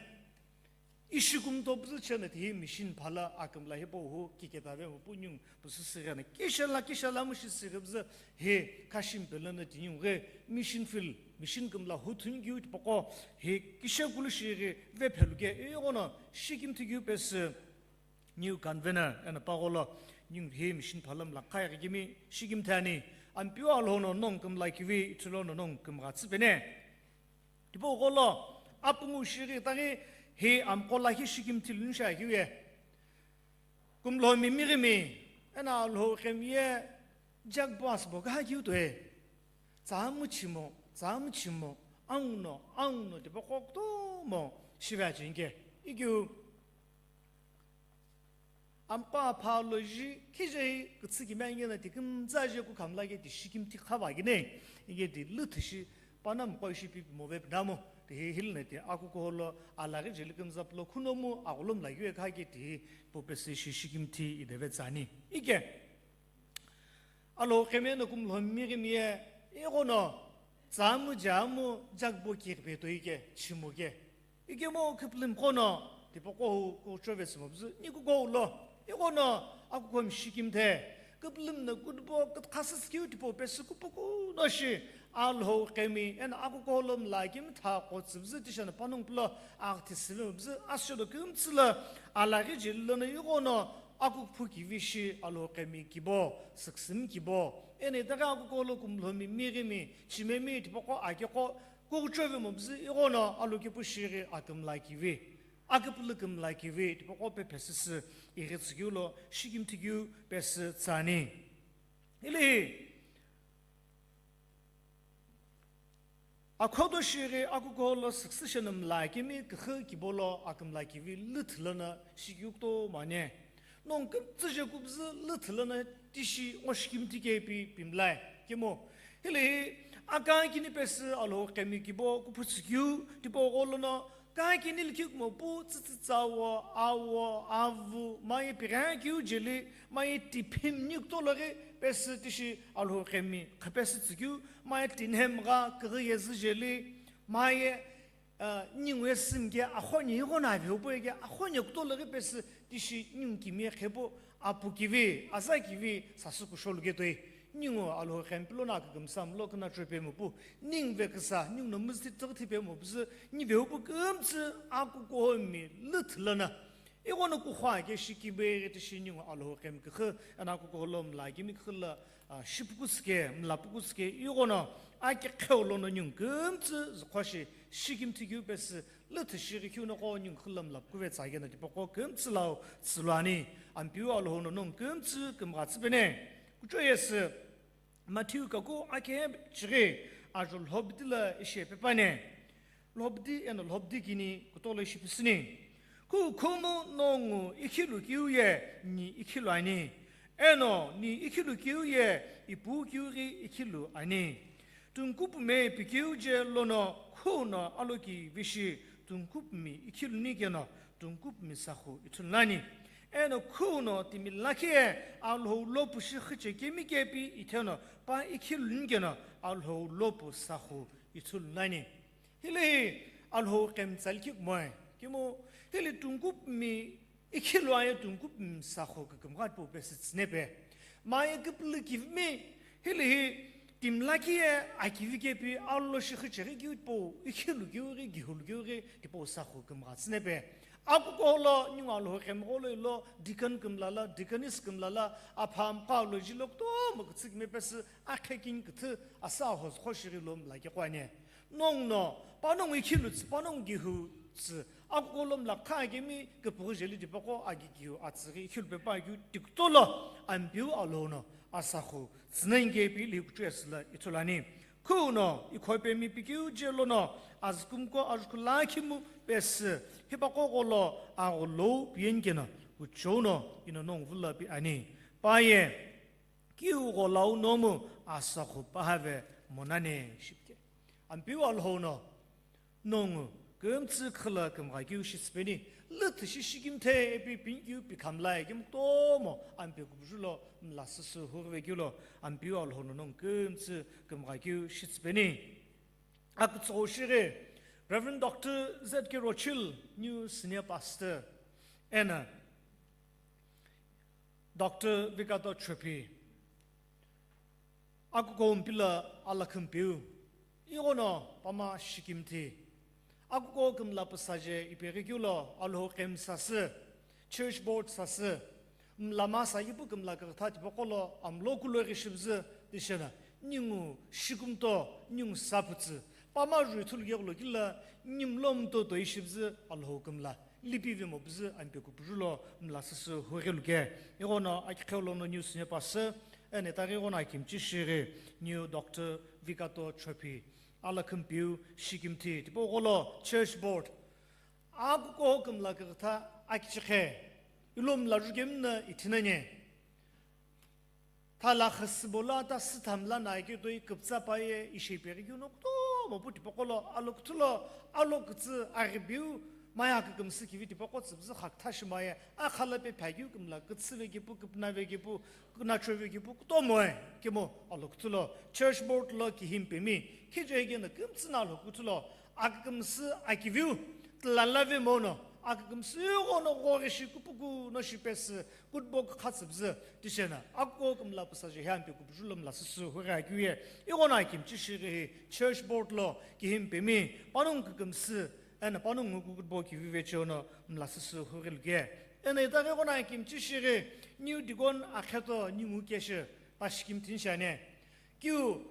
Ishi kumtopüzü chena tihi mission phala akümla hipau hu kiketave mu pu ningu pusu sighi na kishala kishala mu shi sighi püzü hi Kashim pelana ti ningu ghi mission field, mission kümla hu thuni kiu tipaqo hi kishekulu shighi ve phelu ke ighono shikimthi kiu pesü new convener ena pagholo ningu hi mission phala mla khayaghi kimi shikimthi ani. Ampeu Alhou no nongu kümla kivi ithulu no nongu kümgha tsüpene. Tipau gholo apungu shighi taghi hi amqo lakhi shikimthi lunu shi akeu ye. Kumlhomi mighimi ena Alhou qhemi ye Jack Boss bo kaha kiu toe. Tsamu chimo, tsamu chimo, anguno, anguno tipaqo kutomo shive achinke. Ikeu Amqo apha lo ji khije hi kütsü kimi ange na ti kümtsa je ku khamla ke ti shikimthi khava kine. Inge ti lüthü shi pana mqo ishi pi move pnamo. Ti hi hil na ti akukuholo alaghi jeli kümza plo khunomu agulum la yue kha ke ti hi popesi shi shikimthi ideve tsani. Ike. Alhou qhemi no kumlhomi ghimi ye, ighono, tsamu jamu, jakbo kikbe to ike, chimo ke. Ike mo küpülüm qono, tipaqo hu kuchove simo bzu, ni ku go lo. Ighono, akukuhou shikimthe. Küpülüm no kutbo, kutkhasü skiu tipo pesü kupuku no shi. Alhou qhemi, ena akukuholo mla kimtha qotsü bzu tishana panung plo, agthi sivim bzu, ashodo kümtsü lo, alaghi jeli lono ighono, akukuphu kivi shi Alhou qhemi kibo, süksimi kibo, ena itaghi akukuholo kumlhomi mighimi, chimemi, tipaqo akeqo, kukuchove mo bzu ighono, Alhou kipu shighi akümla kivi, aküpülü kümla kivi, tipaqo pe pesüsü, ighi tsükeu lo, shikimthi keu pesü tsani. Hili hi, Akhodo shighi akukuholo succession mla kimi küxü kibolo akümla kivi lüthü lono shikeu kutomo ani. Nongu kümtsü je kubzü lüthü lono tishi ngo shikimthi kepi pimlai. Kemu, hili hi aka kini pesü Alhou qhemi kibo kuphu tsükeu tipaqo lono Kakini likhi kumo pu tsütsü tsawo, awo, avu, maye pigha kiu jeli, maye tiphim ni kutologhi pesü tishi Alhou qhemi khapesü tsükeu, maye tinhemgha kighi yezü jeli, maye, ah, ningu ye sümke akhonye ighono aveu pu ye ke akhonye kutologhi pesü tishi ningu kimiye qhepu apu kivi, aza kivi, sasü kusholu ketoi. Ningu Alhou qhemi pilo na kükümsü mlo küna chopemu pu, ningu veküsa, ningu no müzüthi tsügüthi pemu püzü, ni veu pu kümtsü akukuhomi lüthü lono. Ighono kukhua ke shikibeghi tishi ningu Alhou qhemi küxü, ena akukuholo mla kimi küxü lo, ah, shipuku tsüke, mlapuku tsüke, ighono aki kheu lono ningu kümtsü zükhua shi shikimthi keu pesü, lüthü shighi keu noqo ningu khülo mlapuku ve tsakeno tipaqo kümtsü lau tsüluani, Ampeu Alhou no nongu kümtsü kümgha tsüpene. Kuchou yesü, Matthew kaku akhe chighi ajo lhobdi lo ishi pepane. Lhobdi eno lhobdi kini kutolo ishi pisüni. Ku khumu nongu ikhilu kiu ye ni ikhilu ani. Eno ni ikhilu kiu ye ipu kiu ghi ikhilu ani. Tungkupumi pikeu je lono khuno aloki vishi tungkupumi ikhiluni keno tungkupumi saxu ithulu nani. Eno khuno timi lakhi ye Alhou lopu shi khiche kemi kepi itheno pa ikhiluni keno Alhou lopu saxu ithulu nani. Hili hi Alhou qhemi tsa likhi kumoe. Kemu hili tungkupumi ikhilu aye tungkupumi saxu kükümgha tipau pesü tsünepe. Maye küpülü kivimi hili hi timi lakhi ye akivi kepi alo shi khicheghi keu tipau ikhilu keu ghi gihulu keu ghi tipau saxu kümgha tsünepe. Akukuholo ningu Alhou qhemi gholo ilo deacon kümla lo, deaconess kümla lo, apha amqo lo jilo kutomo kütsü kime pesü akhe kini küthü asa hozu khoshighi lo mla keqo ani. Nongu no, panongu ikhilu tsü, panongu gihu tsü, akukuholo mla kha kemi küpüghü jeli tipaqo agigiu atsüghi ikhilu pepa agiu tikutolo Ampeu Alhou no asaxu tsüna inkepi li kuchou yesü lo ithulu ani. Khuno ikhopemi pikeu je lono azükumuko ajukhu lakhimu pesü hipaqo gholo aghulou piyeni keno kuchou no ino nongu vula pi ani. Paye kiu gholau nomu asaxu pahave monane shipke. Ampeu Alhou no nongu kümtsü khüla kümgha keu shitsüpeni, lüthü shi shikimthe epi pin keu pi khamlai kemu kutomo Ampeu kubuju lo mla süsü hughive keu lo Ampeu Alhou no nongu kümtsü kümgha keu shitsüpeni. Akutsughou shighi, Reverend Doctor Z K Rochil, new senior pastor, eno Doctor Vikato Chophi, akuko mpilo alakhumpeu, ighono pama shikimthi, akuko kümla püsaje ipeghi keu lo Alhou qemsasü, church board sasü, mlama sayipu kümla kükütha tipaqo lo amlo kulo ghi shibzü tishena, ningu shikumto, ningu sapütsü, pama rui thulu keu lo kila, nimlo mto toi shibzü Alhou kümla lipi vemo püzü Ampeu kupuzü lo mla süsü hughilu ke. Ighono akiqheu lono news ne pasü, eno itaghi ighono akimchi shighi, new Doctor Vikato Chophi, alakhumpeu shikimthi, tipaqo lo church board, akuko kümla kükütha akichikhe, ilo mla jukemna ithinane. Thala khasübo la ta süthamla na keu toi küpütsa paye ishi ipeghi keu no kutomo pu tipaqo lo, alo küthü lo, alo kütsü aghibiu, maya kükümsü kivi tipaqo tsüpüzü khakütha shimaye, akhala pe phakeu kümla kütsü ve kipu, küpüna ve kipu, künacho ve kipu, kutomo e, kemu alo küthü lo, church board lo kihimi pemi, khijo hikeno kümtsü na alo küthü lo, akükümsü akiviu, thalala ve mono, akükümsü ighono ghoghi shi kupuku no shipesü, kutbo kükha tsüpüzü tishena, akuko kümla püsaje hi Ampeu kupuzü lo mla süsü hughi akeu ye, ighono akimchi shighi hi church board lo kihimi pemi, panongu kükümsü, eno panongu kutbo kivi vecheono mla süsü hughilu ke. Eno itaghi ighono akimchi shighi, new deacon akheto ningu keshi, pa shikimthi shane. Keu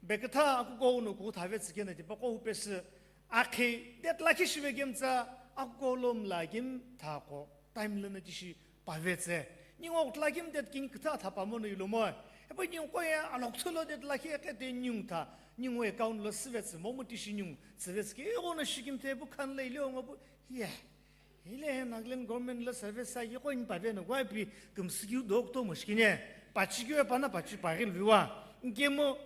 bekütha akuko uno kuthave tsükena tipaqo hupesü, akhi date lakhi shive kemtsa, akuko lo mla kemthaqo time lono tishi pavetse. Ningu okutla kemu date kini kütha thapa mono ilomo. Epo ningu qoye alo küthü lo date lakhi eqe te ningu tha, ningu account lo süvetsü momu tishi ningu tsüvetsü ke, ighono shikimthi pu khanla ileo ngo pu, ye. Hile he Nagaland government lo service sa ye qoye paveno gua pi kümsü keu do kutomo shikine. Pachi keu pana pachi paghi luviwa. Nkemu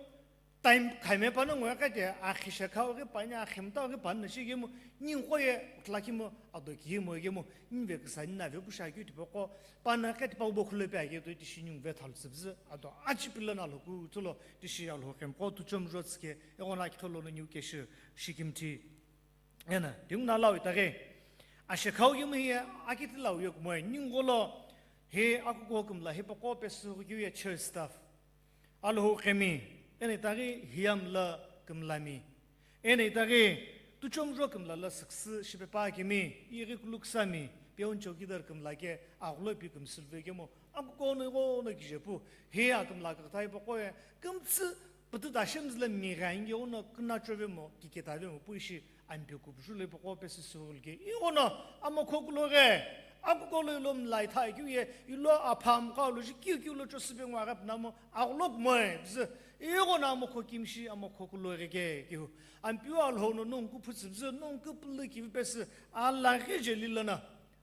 time khame panongu eqe te, akhi shekhau ghi pani, akhi mtau ghi pani na shi kemu, ningu qoye okutla kemu ado kihimo kemu, nve küsa nina ve kusha keu tipaqo, pana eqe tipau bo khulo pe ake toi tishi ningu ve thalu tsüpüzü, ado achi pilo na alo küthü lo, tishi Alhou qemqo tuchom jo tsüke, ighono akiqheu lono ningu keshi shikimthi. Eno, tinguna lau itaghi, ashekhau kemu hiye akiti lau ye kumoe, ningu lo, hi akuko kümla hipaqo pesü keu ye church staff. Alhou qemi, eno itaghi hiyam lo kümlami, eno itaghi tuchom jo kümla lo süksü shipe pa kemi, ighi kuluksami, peon chowkidar kümla ke, aghulo pi kümsü luve kemu, akuko no ighono kije pu, hi akümla kükütha hipaqo ye, kümtsü pütü ta shemzü lo migha inge uno künacho vemo, kiketa vemo, pu ishi Ampeu kupuzü lo hipaqo pesü süghulu ke. Ighono amokho kulo ghe, akuko lo ilo mla itha keu ye, ilo apha amkha lo ji keu keu lo chosü pe ngo aghi püna mo, aghulo kumoe püzü. Ighono amokho kimishi amokho kulo ghe ke keu. Ampeu Alhou no nongu kuphu tsüpüzü, nongu küpülü kivi pesü, alaghi jeli lono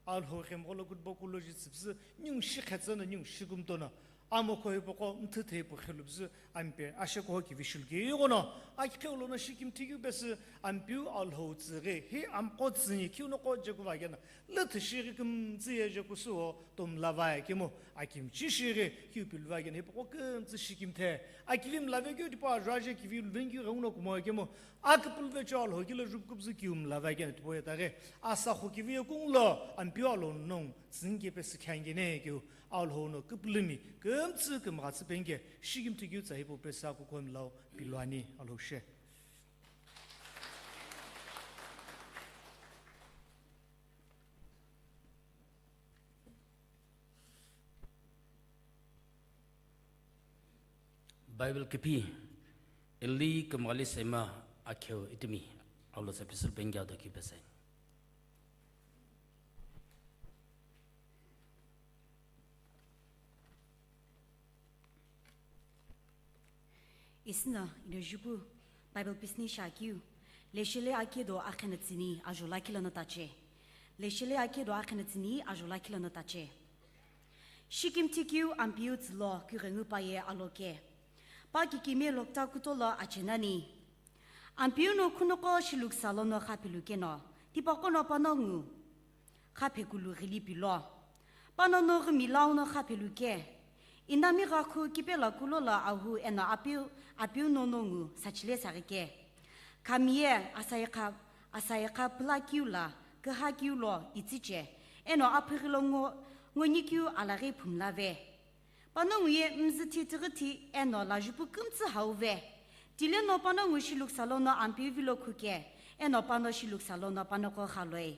Alhou qemqo lo kutbo kulo ji tsüpüzü, ningu shi khetsü no, ningu shi kumto no, amokho hipaqo mthüthei pu khilupüzü, Ampeu ashekhau kivi shilu ke. Ighono akiqheu lono shikimthi keu pesü, Ampeu Alhou tsüghi, hi amqo tsüni keu noqo jekuva keno, lüthü shighi kümtsü ye jekusüo tomla vae kemu, akimchi shighi keu pilu va keno, hipaqo kümtsü shikimthe, akivi mla ve keu tipau ajo aje kivi luve keu ghenguno kumoe kemu, aküpülü vechewo Alhou kilo jupküpüzü keu mla va keno tipau ye itaghi, asa kho kivi ye kungu lo, Ampeu Alhou nongu tsünike pesü khe angene keu, Alhou no küpülümi, kümtsü kümgha tsü penge, shikimthi keu tsa hipau pesü akuko mlau pilu ani, Alhou she. Bible kipi, Eli kümghali sema akheu itimi, aulo sa pisul pengya do kipe sai. Isina ino jupu Bible pisini shakeu, leshele akedo akhena tsini ajola kilono tache. Leshele akedo akhena tsini ajola kilono tache. Shikimthi keu Ampeu tsülo kughengu paye aloke. Pa kikime lokta kutolo achenani. Ampeu no khunoqo shiluksa lono khapelukeno, tipaqo no panongu khapekulu ghili pilo. Pano no ghumi launo khapeluke. Inami ghakhu kipela kulola ahu eno Ampeu, Ampeu no nongu sachile sarike. Khamiye asaikha Asayakha pülakeu la, kühakeu lo itsüche, eno aphighi lo ngo, ngonikeu alaghi phumlave. Panongu ye mzüthi tighithi eno lajupu kümtsü hauve. Tile no panongu shiluksa lono Ampeu vilo khuke, eno pano shiluksa lono panoko khaloi.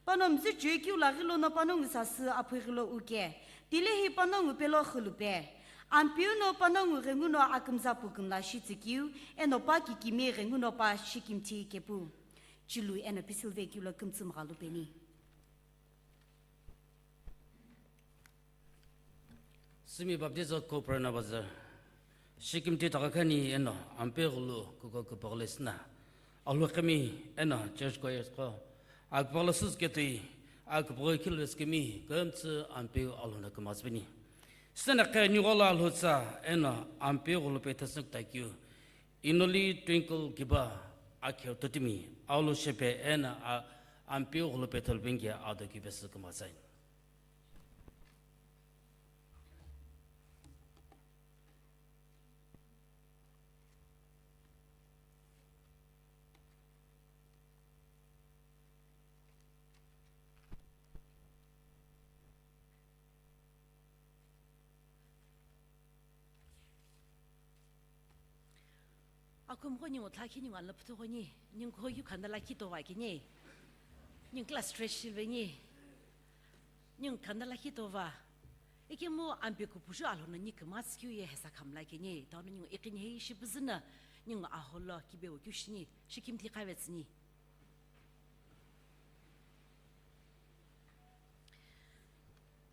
Pano mzüchoi keu laghi lono panongu sasü aphighi lo uke. Tile hi panongu pelo khulupe. Ampeu no panongu ghenguno akümza pu kümla shitsükeu, eno pa kikimi ghenguno pa shikimthi kepu. Chilu eno pisilve keu lo kümtsü mghalu peni. Simi baptizo ko prana bazar. Shikimthi takakhani eno Ampeu ghulu kuko kupaghle sina. Alhokemi eno church choirs ko. Akpaghle sus ketui, akpaghle kilves kemi, kümtsü Ampeu alhona kumasbini. Sina khe nigola alhutsa eno Ampeu ghulu pe thasnuk takyu. Inoli twinkle giba akheu totimi, aulu shepe eno a-, Ampeu ghulu pe tholbingi ado kibesü kumasai. Akumgho ningu thakhi ningu alaphuthugho ni, ningu khoyu khanda lakhi tova kini, ningu class stretch shive ni, ningu khanda lakhi tova. Ikemu ampe kupuju alhona ni kümats keu ye hesa khamla kini, tano ningu iqini hei shipüzüna, ningu aholo kibe wo keu shini, shikimthi kavetsüni.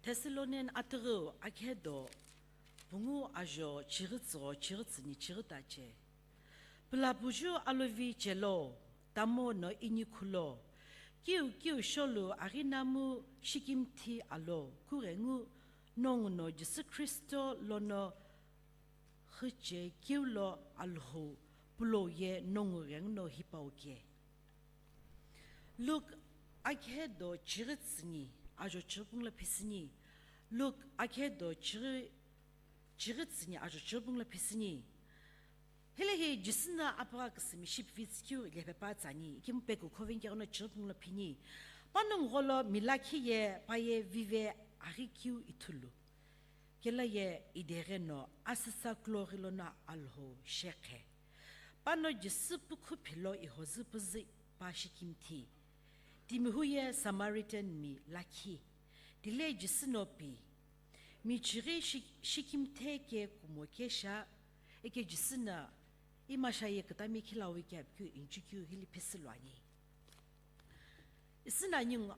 Thessalonian atüghüu akhedo, pungu ajo chighi tsügho chighi tsüni chighi tache. Pülapuju alovi chelo, tamo no ini khulo, kiu kiu sholu aghinamu shikimthi alo, kughengu nongu no Jisü Khristo lono Xüche keu lo Alhou pulo ye nongu ghenguno hipau ke. Luke akhedo chighi tsüni, ajo chighi pungula phisüni. Luke akhedo chighi, chighi tsüni, ajo chighi pungula phisüni. Hilehi Jisü no apagha küsümi shipüvitsü keu lepepa tsüani, ikemu peku khoveni keghono chighi pungula phini. Panongu gholo milakhi ye paye vive aghi keu ithulu. Kela ye ideghe no asüsa kulo ghi lono Alhou shekhe. Pano Jisü pukhu philo ihozü püzü pa shikimthi. Timihu ye Samaritan mi lakhi. Tile Jisü no pi. Mi chighi shi-, shikimthe ke kumo kesha, eke Jisü no imasha ye kütami khilawi kea pikeu inchikeu hili phisü luani. Isüna ningu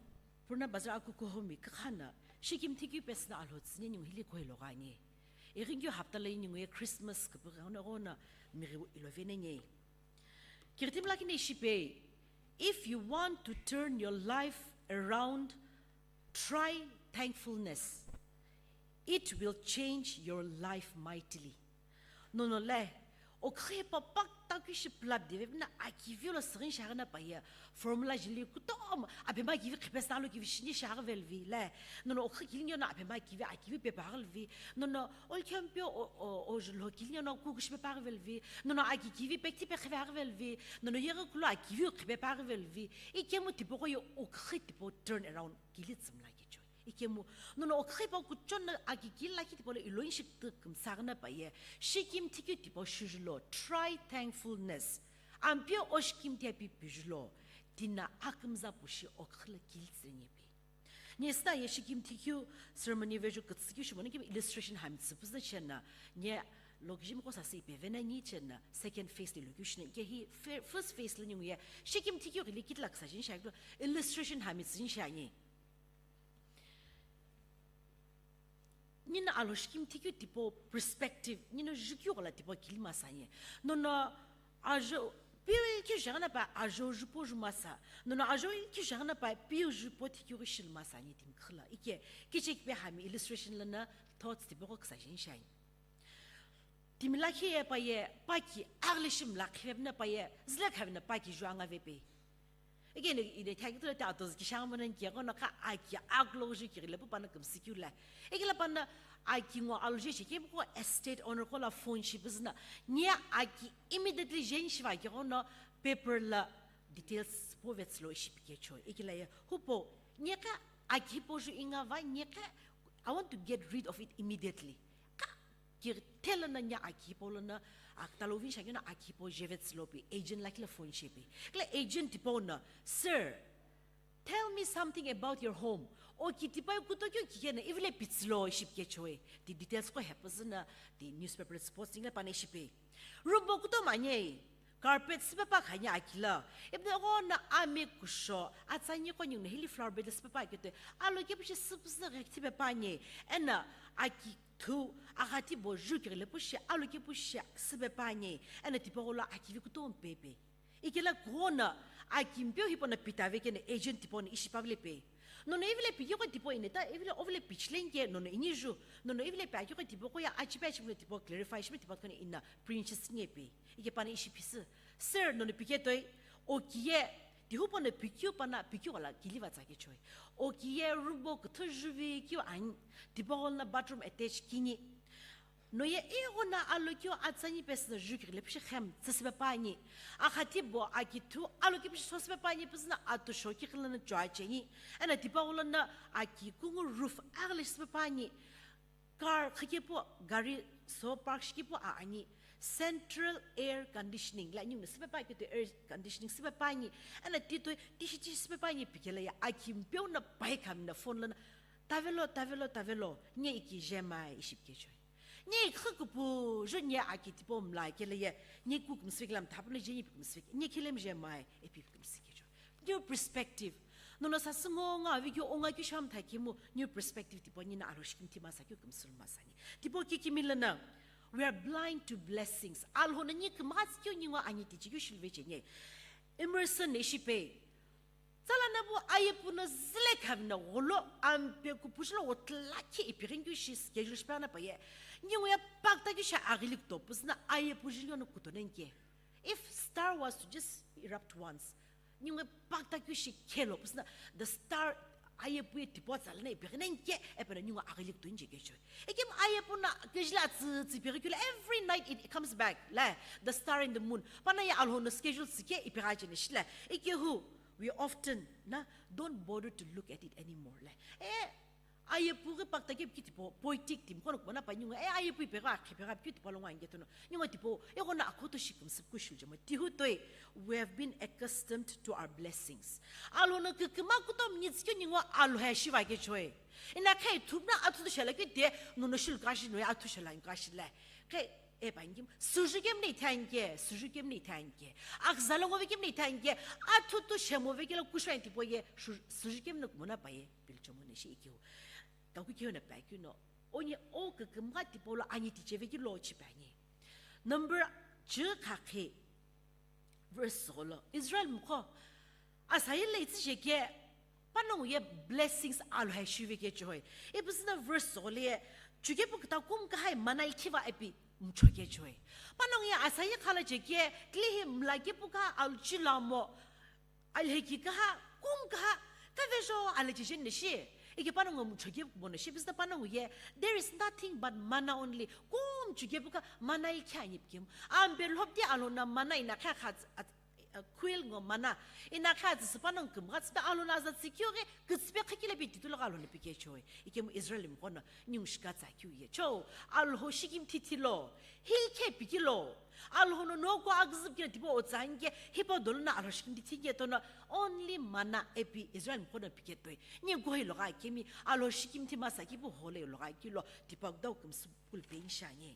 Purana Bazar akukuhomi kükhana, shikimthi keu pesüna Alhou tsüni ningu hili kuhilo gani. Ighinkeu hapta lo ningu ye Christmas küpüghü ghenguno mighi ilo vene nge. Kiritimla kini shipe, if you want to turn your life around, try thankfulness. It will change your life mightily. Nono le, okhi pa pak takui shi plap deve na akivi lo srin shagana pa ye. Formula jili kutom, apema kivi khipes na lo kivi shini shagvelvi le. Nono okhi kilinyo na apema kivi akivi pe pagalvi. Nono olkhempio o, o, o jlo kilinyo na kukushi pe pagalvi. Nono aki kivi pe ti pe khipagvelvi. Nono yega kulo akivi khipagvelvi. Ikemu tipo ko yo okhi tipo turn around kili tsumla kicho. Ikemu, nono okhi pa kuchon na aki kila ki tipo lo iloin shik tu kümsagna pa ye, shikimthi keu tipo shujulo, try thankfulness. Ampio oshikimthi api pijulo, tina akümza pushi okhi la kili tsüni pi. Ni sna ye shikimthi keu ceremony vejo kütsü keu shimoni keu illustration hamtsü püzü chena, ni logic ko sasi pe vena ni chena, second phase lo keu shina, ke hi fir-, first phase lo ningu ye, shikimthi keu kili kitla küsa jin shaglo, illustration hamtsü jin shani. Nina alo shikimthi keu tipo perspective, nina jukeu ghola tipo kili masanye. Nono ajo, piu keu jagana pa ajo jupo ju masa. Nono ajo keu jagana pa piu jupo thi keu shil masanye timi khila. Ike, kichik pe hami illustration lana thoughts tipo ko ksa jin shai. Timi lakhi ye pa ye, pa ki agle shim lakhi vepna pa ye, zle khavina pa ki ju anga vepe. Again, ine thaki tula ta atos ki shang manan ki kono ka aki aklo ju ki le pu pana kum sikula. Ege la pana aki ngo aluje shi ke ko estate owner ko la phone shi bizna. Nia aki immediately jen shiva ki kono paper la details Povetsü lo ishi pikechoi. Ikila ye, hupo, nyeka aki hipau ju ingava, nyeka, I want to get rid of it immediately. Ka, ki thela na nya aki hipau lo na, ak talo vin shagyo na aki hipau jevetsü lo pi, agent lakhi la phone shepi. Kila agent tipau na, "Sir, tell me something about your home." O ki tipau kuto kyo ki kena, ivile pitsü lo ishi pikechoi. Ti details ko hepazü na, ti newspaper sports tingla pana ishi pe. Room bo kuto manye, carpet sipe pa khanya akila. Ibne go na ame kusho, atsanyi ko nyung na hili flower bed sipe pa kete. Alo ke pushi sipe sipe pa nye. Ena aki thu, akhati bo ju kile pushi, alo ke pushi sipe pa nye. Ena tipo go la aki vi kuto pepe. Ikela go na aki mpio hipo na pita ve kene agent tipo na ishi pavile pe. Nono ivile pikiko tipo ine ta ivile ovile pichilenge nono iniju. Nono ivile pe akiko tipo ko ya achipe achipe tipo clarify shime tipo kone ina princess nye pe. Ike pana ishi pisi. "Sir, nono piketoi, o kiye, tihupo no pikyu pana pikyu wala kiliva tsakechoi. O kiye room bo kuthu juvi kyu ani, tipo na bathroom attach kini. Noye ego na alo kyo atsanyi pesü na ju kile pishi khem tsisipe pani. Akhati bo aki thu alo ke pishi sosipe pani pesü na atu sho ki kile na chua cheni. Ena tipo na aki kungu roof agle sipe pani. Car khikepu gari so park shikepu a ani. Central air conditioning la nyung sipe pa kete air conditioning sipe pani. Ena tito tishi tishi sipe pani pikele ya aki mpio na pai kam na phone la na. Tavelo, tavelo, tavelo. Nye iki jemai ishi pikechoi. Nye ikhu kupu ju nye aki tipo mla kele ye. Nye ku kumsvik lam thapno je nye kumsvik. Nye kile mje mai epi kumsvik jo. New perspective. Nono sasungo nga vi kyo onga ki sham thakimu new perspective tipo nye na alo shikim tima sa kyo kumsul masani. Tipo ki kimila na. We are blind to blessings. Alho na nye kumas kyo nye ngo ani ti chi kyo shilve che nye. Emerson ishi pe. Tsala na bu ayepu na zile khavina golo ampe kupushi lo otlaki ipighin kyu shi schedule shipana paye. Ningu ya pakta kyu shi agilik topus na ayepu jilio no kutonenke. If star was to just erupt once, ningu ya pakta kyu shi kelo pus na the star ayepu ye tipo tsala na ipighin enke epe na ningu agilik to inje kecho. Ekim ayepu na kejila tsi tsi pighi kyu every night it comes back. La, the star in the moon. Pana ya alho no schedule tsike ipigha jene shila. Ike hu We often na don't bother to look at it anymore le. Eh, ayepu ghi pakta ke kitipo poetic tim kono kumana pa ningu, eh, ayepu ipegha khepegha kitipo lo ngwa ngetuno. Ningu tipo, eh, gona akoto shikum sipku shul jama. Tihu toi, we have been accustomed to our blessings. Alo no kikima kutom nitskyo ningu alo ha shiva ke choi. Ina kai thupna atu shala ke te, no no shul kashi no atu shala kashi le. Kai E pa ngi, suju kemni thanke, suju kemni thanke. Akzala ngovi kemni thanke. Athu tu shemo ve kela kushwa inti poye, su-, suju kemni kumona paye, pilchomo ne shi ikiu. Kaku kiu na pa kiu no. Onye o ke kemga ti polo ani ti cheve ki lo chi pa ni. Number chi kha khe. Verse solo. Israel mkho. Asayi le itsi sheke. Panongu ye blessings alo hai shuve ke choi. E pusina verse solo ye. Chuke pu kita kum ka hai manai kiva epi mcho ke choi. Panongu ye asayi khala cheke. Kli hi mla ke pu ka al chilamo. Alheki kaha, kum kaha, kavejo alhechejen neshi. Ike panongu muchoke bono shi, bisna panongu ye, there is nothing but manna only. Kum chuke buka manna ikha ani pikim. Ambe lhopti alona manna ina kha kha, at, at, uh, quill ngo manna. Ina kha tsi panongu kum kha tsi alona za tsi kyo ge, kutspe khikile bi titulo alona pike choi. Ike mu Israel mkona, nyung shika tsa kyu ye. Cho, alho shikim titilo. Hi khe pikilo. Alhono noko agzüp kina tipo otsange, hipo doluna alho shikim di thinge tono, only manna epi Israel mkhono pike toi. Ni gohi loga kemi, alho shikim thi masa kipu hole loga kilo, tipo agdau kum sukul pe inshanye.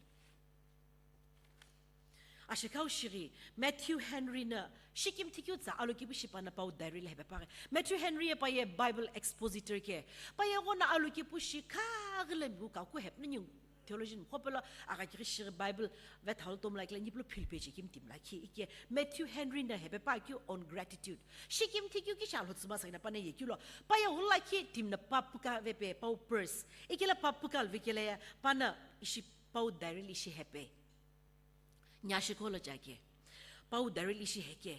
Ashikau shiri, Matthew Henry na, shikim thikyu tsa alo kipu shipana pau diary le hebe pare. Matthew Henry e paye Bible expositor ke. Paye gona alo kipu shi kagile bu kaku hep ni theologian khopelo aga kiri shiri Bible vet hol tom like la niplo phil page kim tim la ki ike Matthew Henry na hebe pa ki on gratitude. Shikim thikyu ki shalo tsuma sa ina pana ye kilo. Paye hol la ki tim na papu ka ve pe pau purse. Ike la papu ka ve ke la ya pana ishi pau diary li shi hepe. Nya shikolo jake. Pau diary li shi heke.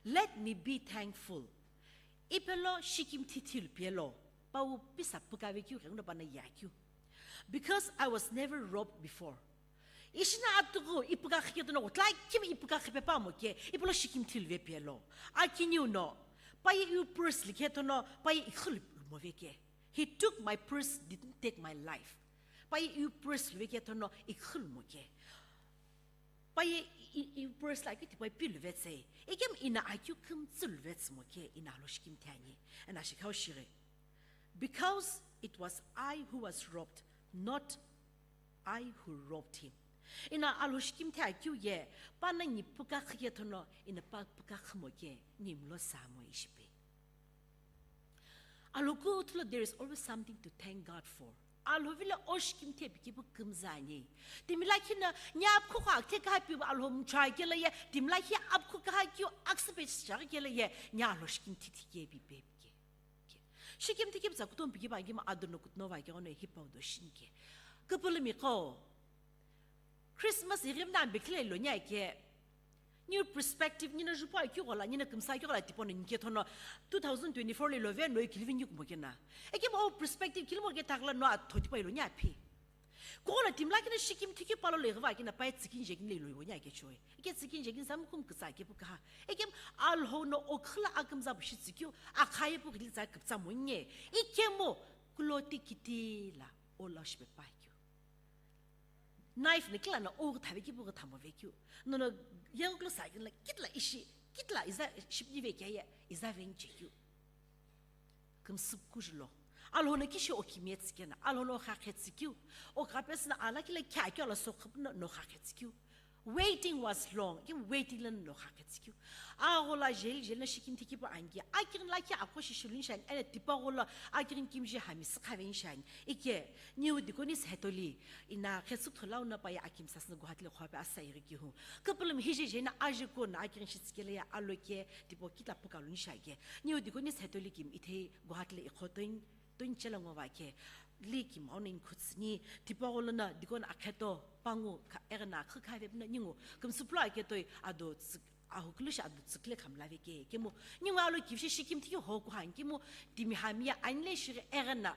Let me be thankful. Ipelo shikim thithil pielo. Pau pisa puka ve kyu kengno pana ya kyu. Because I was never robbed before. Ishina atuku ipuka khiketuno, tla kim ipuka khipe pa mo ke, ipelo shikim thil ve pielo. Akiniu no. Paye iu purse likhe thono, paye ikhulu move ke. He took my purse, didn't take my life. Paye iu purse luve ke thono, ikhulu mo ke. Paye i, i, iu purse la kiti paye pilu vetse. Ikem ina akeu kümtsü lu vetse mo ke, ina alo shikimthi ani. Ena shikhau shire. Because it was I who was robbed, not I who robbed him. Ina alo shikimthi akeu ye, pana ni puka khike thono, ina pa puka khimo ke, ni mlo samo ishipe. Alo kuthula, there is always something to thank God for. Alo vile o shikimthi pikipu kümzani. Timila kina, ni apkhu kha akte kha pi alo mchai kele ye, timila ki apkhu kha kyu aksipech char kele ye, ni alo shikimthi thike bi pe ke. Shikimthi kipsa kutom piki ba gima adono kutno va ke ono hipau do shinke. Kapulumi ko. Christmas irim na bekhle lo nya ke. New perspective, nina jupa ki gola, nina kümsa ki gola, tipo no nike thono two thousand twenty-four le lo ve no ikilivi ni kumo kena. Eke mo perspective kilimo ke takla no atho tipo lo nya phi. Kono timla kina shikimthi ki palo le gva kina pai tsikin je kin le lo nya ke choi. Ike tsikin je kin sam kum ksa ke puka. Eke alho no okhla akam za bushi tsikyu, akhaye pu gili za kipsa mo nye. Ike mo kuloti kitila ola shpe pa kyu. Knife ni kila na o thabe ki bu thamo ve kyu. No no yeng klo sa kila kitla ishi, kitla iza ship ni ve kya ya, iza ven che kyu. Kümsüp kujlo. Alhono kishi o kimie tsikena, alhono khakhe tsikyu. O kapesna ala kila kya kya la sokhupno no khakhe tsikyu. Waiting was long. Kim waiting lan no khakhe tsikyu. Agola jel jel na shikimthi kipa angi. Akirin la kya ako shishulin shan, ene tipa gola akirin kimji hami sikhaven shan. Ike, niu dikonis hetoli. Ina khetsuk tholau na paya akim sasna Guwahati le khwape asa iri kihu. Kapulum hiji jena aji ko na akirin shitsikele ya alo ke, tipo kitla puka lun sha ke. Niu dikonis hetoli kim ithei Guwahati le ikhotoin, toin chela ngo va ke. Li kim aunin khutsni, tipo golo na dikon akheto, pangu, ka, ere na, khu kha ve na ningu, kümsüplo aketoi, ado tsik, ahukulu shi ado tsikle khamla ve ke. Kemu, ningu alo kivshi shikimthi ho kuhan, kemu, timi hamia, anle shiri ere na,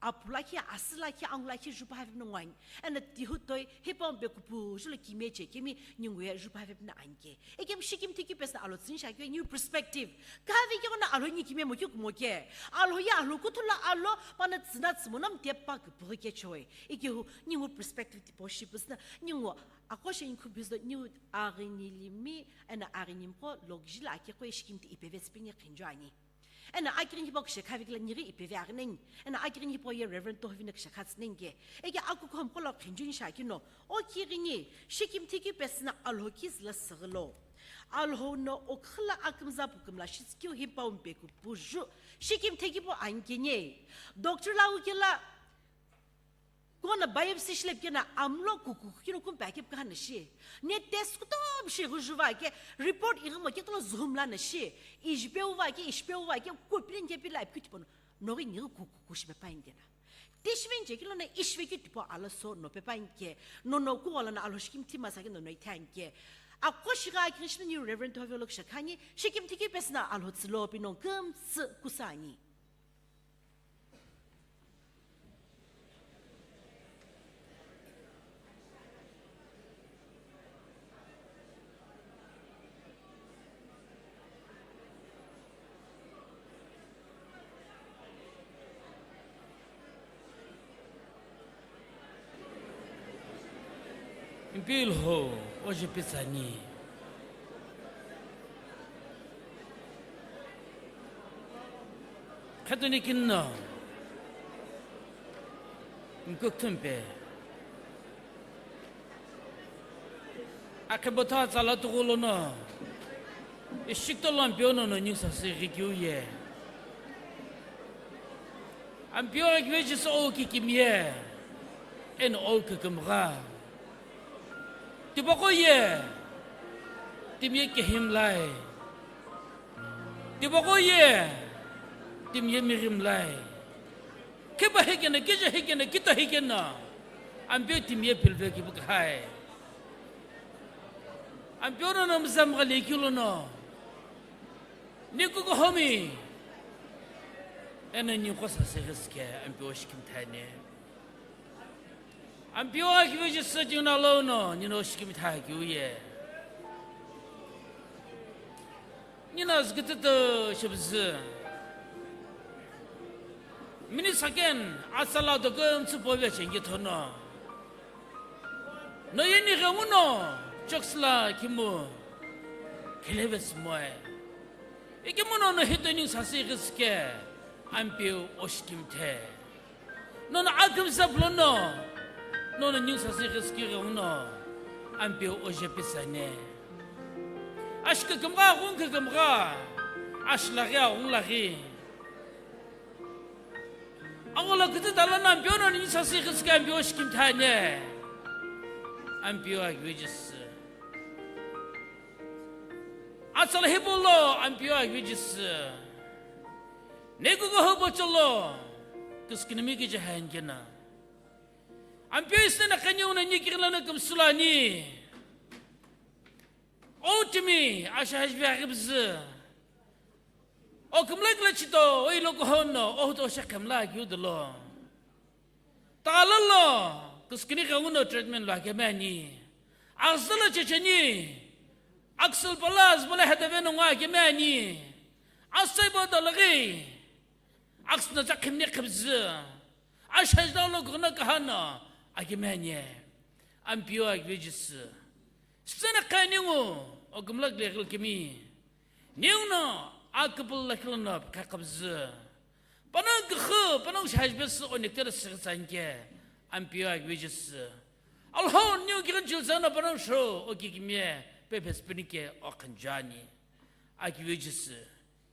apula ki, asila ki, angula ki, jupa have no ngwan. Ena tihu toi, hipa umbe kupu, julo kime che, kemi, ningu ya jupa have na anke. Ekem shikimthi ki pesna alo tsüni sha ki, new perspective. Kavi ki ona alo ni kime mo ki kumo ke. Alo ya alo kuthula alo, pana tsina tsimo nam te pa kupu ke choi. Eke hu, ningu perspective tipo shipusna, ningu ako she inku bizdo, ningu arini limi, ena arini mko, lokjila ake ko shikimthi ipeve spinge khinjo ani. Ena akirin hipo kishekha vikila niri ipeve arineng. Ena akirin hipo ye Reverend Tohovina kishekha tsinenge. Eke akukhom kolo khinjun shakino. O kirini, shikimthi ki pesna alho ki zila sagalo. Alho no okhla akimza pukumla shitskyu hipa umpeku puju. Shikimthi ki po ankenye. Doctor la ukila Kona biopsy shilep kena amlo kuku kino kumpa kip kahana shi. Ne test kutom shi gujuva ke report igimo ke tolo zoom lana shi. Ijpeuva ke, ishpeuva ke, kupilin ke pila ip kitipono. Nogi ngi kuku kushbe pain kena. Tishvin je kilo na ishve kitipo ala so no pe pain ke. No no ku wala na alo shikimthi masa ke no no ithan ke. Ako shiga akin shini Reverend Tohovelo kishakani, shikimthi ki pesna alo tsilo pino kumtsi kusani. Mpilho, oje pitsani. Khetuni kinno. Nkukthumpe. Akhebotha tsala tugulono. Ishikto lampiono no nyusa se rikiu ye. Ampio akve jisa o kikimye. En o kikimga. Tipaqo ye, timiye kehimlai. Tipaqo ye, timiye mirimlai. Khipa hikena, kija hikena, kita hikena. Ampeu timiye pilve kibukhai. Ampeu no namzam gali kilono. Nikuko homi. Ena niko sa segeske, ampeu shikim thane. Ampeu akhive jisü jingna lono, nino shikimi thakiu ye. Azükütütü shibzü. Mini saken atsala doküm tsüpove chengithono. No yeni ghenguno choksla kimu. Kelevetsmoe. Ikimuno no hitoning sasi ghiske. Ampeu oshikimthe. Nono akümsa plono. Nono ning sasi ghiske ghenguno. Ampeu oje pisane. Ashka kümgha, ghungkha kümgha. Ashlaghi, aghunglaghi. Angola kütü dala na ampeu no ning sasi ghiske ampeu oshikimthe ane. Ampeu agvejisü. Atsala hipolo ampeu agvejisü. Nekugo hobo cholo. Küskinimi kije hankena. Ampeu isnena kanyuna nikirlana kümsulani. O timi asha hajvi aghibzü. O kümla kila chito, o ilo kuhono, o huto shakhamla kiudolo. Talalo, kuskini kanguno treatment lo akemani. Aksala checheni. Aksal pala azbala hedave no nga akemani. Asai bo dalagi. Aksna chakhimni khibzü. Ashajda lo kuhna kahana. Akemani. Ampeu agvejisü. Stsena khaningu, o kümla kile kimi. Niu no aküpül lakhi lono pkha kabzü. Panongu kükhu, panongu shajbesü o nektela sükütsanke. Ampeu agvejisü. Alhou niu kighin chilsano panongu sho o kikimie pepes pinike o khanjani. Agvejisü.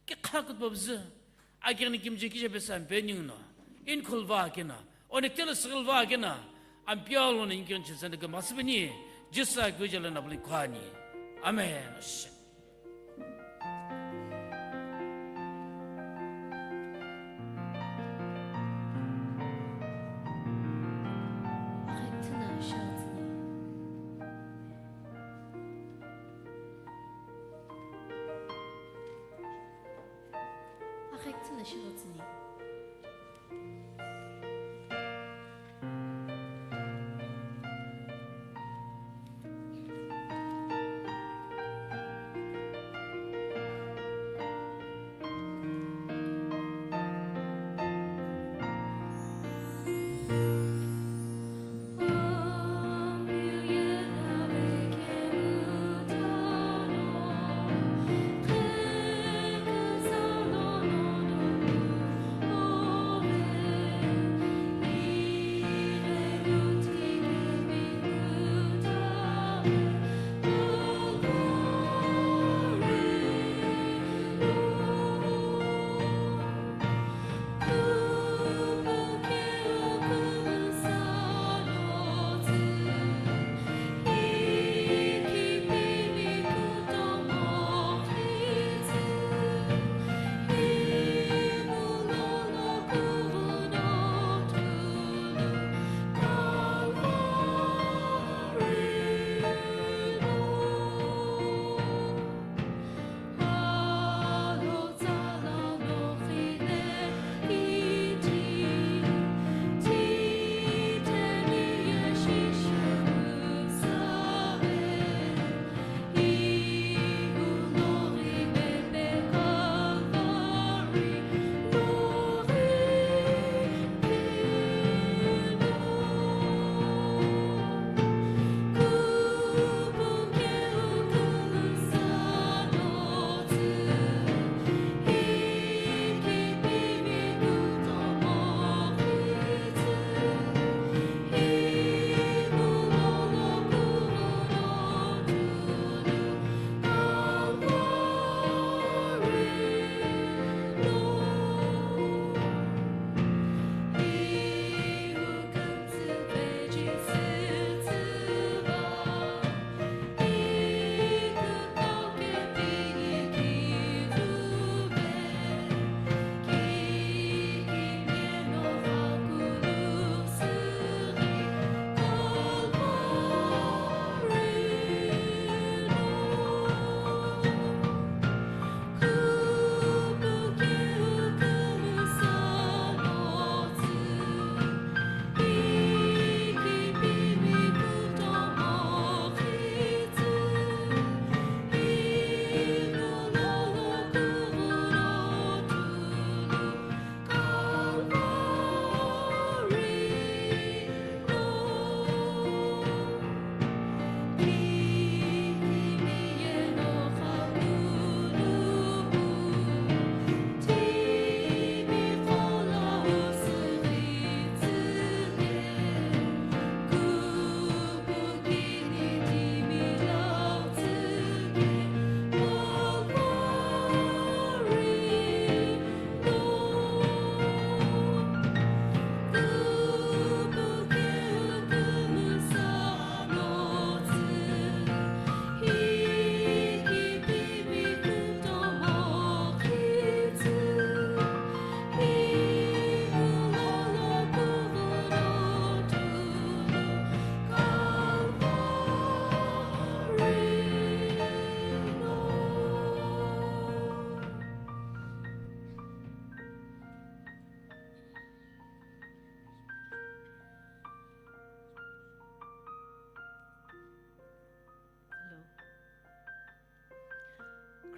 Kikha kutbabzü. Akigni kimje kije pesa ampeu niu no. Inkhul va kena. Onektela sigil va kena. Ampeu lono inkighin chilsano kema sibini. Jisü agvejela nabli kwani. Amen.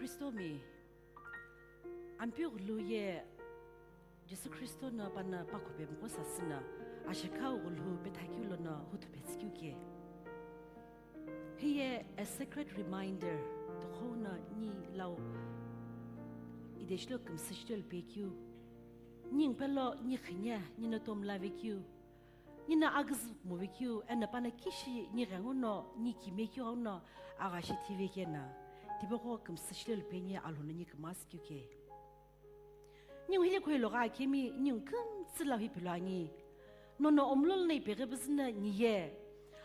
Kristomi, Ampeu ghulu ye Jisü Kristo no pano pakhope mqo sasü no, ashekha ghulu pethakeu lono huthu petsükeu ke. Hiye a sacred reminder, tukhou no ni lau ideshilo kümsüchilo lupekeu. Ni ngpelo ni khinie, ni no tomlavekeu. Ni no agüzü movekeu, eno pano kishi ni ghenguno, ni kimekeu ghenguno, aghashi thivekeno, tipaqo kümsüchilo lupeni Alhou no ni kümasükeu ke. Ningu hile khoiloqo akemi, ningu kümtsü lau hipilo ani. Nono omlolo no ipeghi püzü no niye,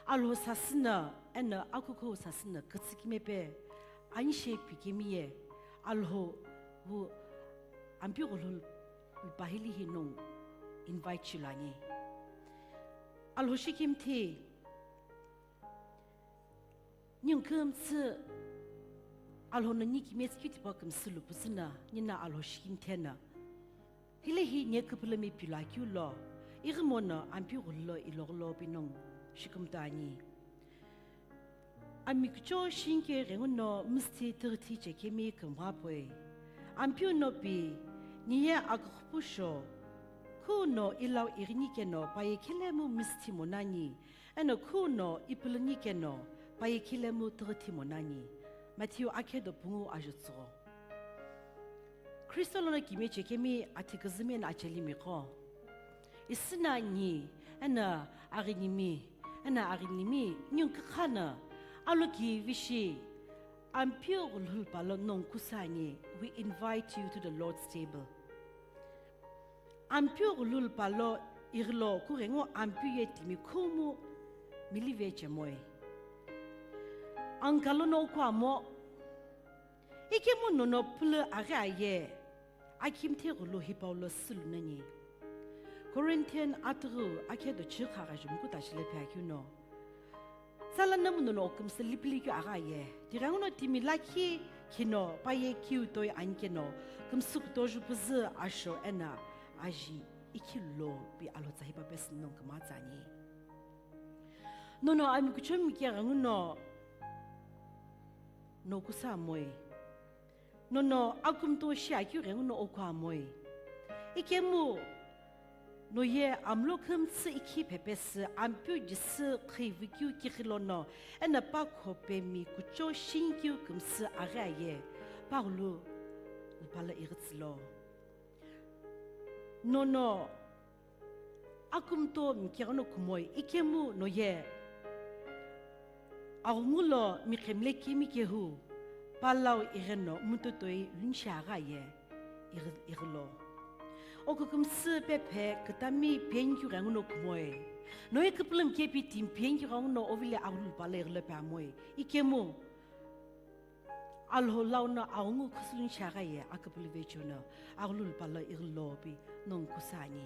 Alhou sasü no, eno akukhou sasü no, kütsü kimepe, ani shepi kemi ye, Alhou wu Ampeu ghulu lupa hili hi nongu invite shilo ani. Alhou shikimthi, ningu kümtsü Alhou no ni kimetsükeu tipau kümsü lu püzü no, ni no Alhou shikimthi no. Hile hi ni küpülümi pilo akeu lo, ighi mono Ampeu ghulu lo ilogholo pi nongu shikimthi ani. Ami kuchou shinikeu ghenguno müsüthi tighithi chekemi kümgha poi. Ampeu no pi, niye aküxüpü sho, khuno ilau ighinikeno paye khilemu müsüthi monani, eno khuno ipülünikeno paye khilemu tighithi monani. Matthew akhedo pungu ajo tsügho. Kristo lono kimiye chekemi athi küzümi eno achelimiqo. Isü no ni, eno aghinimi, eno aghinimi, ningu kükha no, alokivi shi, Ampeu ghulu lupa lo nongu kusa ani, we invite you to the Lord's table. Ampeu ghulu lupa lo ighilo kughengu Ampeu ye timi khumu milive chemoi. Angalo no kuamo, ikemu nono pülü aghi aye, akimthi ghulu hipau lo sülunani. Corinthian atughu akhedo chikha ghajumu kuta chile phe akeu no. Sala namu nono kümsü lipili keu aghi aye. Tighenguno timi lakhi khino paye kiu toi anikeno, kümsü kutoju püzü asho eno aji ikhi lo pi Alhou tsa hipa pesü nongu küma tsani. Nono ami kuchomi keghenguno no kusa moi. Nono akumto shi akeu ghenguno okua moi. Ikemu noye amlo kümtsü ikhi phepesü Ampeu Jisü khivükeu kighi lono eno pakhopemi kuchou shinikeu kümsü aghi aye, paghulu lupa lo ighitsülo. Nono akumto mikeghono kumoi ikemu noye aghungu lo miqhemile kemi kehu palau igheno mutotoi lunshi aghi aye ighi-, ighilo. Okukümsü pephe kütami piyenikeu ghenguno kumoi. Noye küpülümi kepi timi piyenikeu ghenguno ovile aghulu lupa lo ighilo pe amoi. Ikemu Alhou lau no aghungu khusulu nshi aghi aye aküpülü vecheo no aghulu lupa lo ighilo pi nongu kusa ani.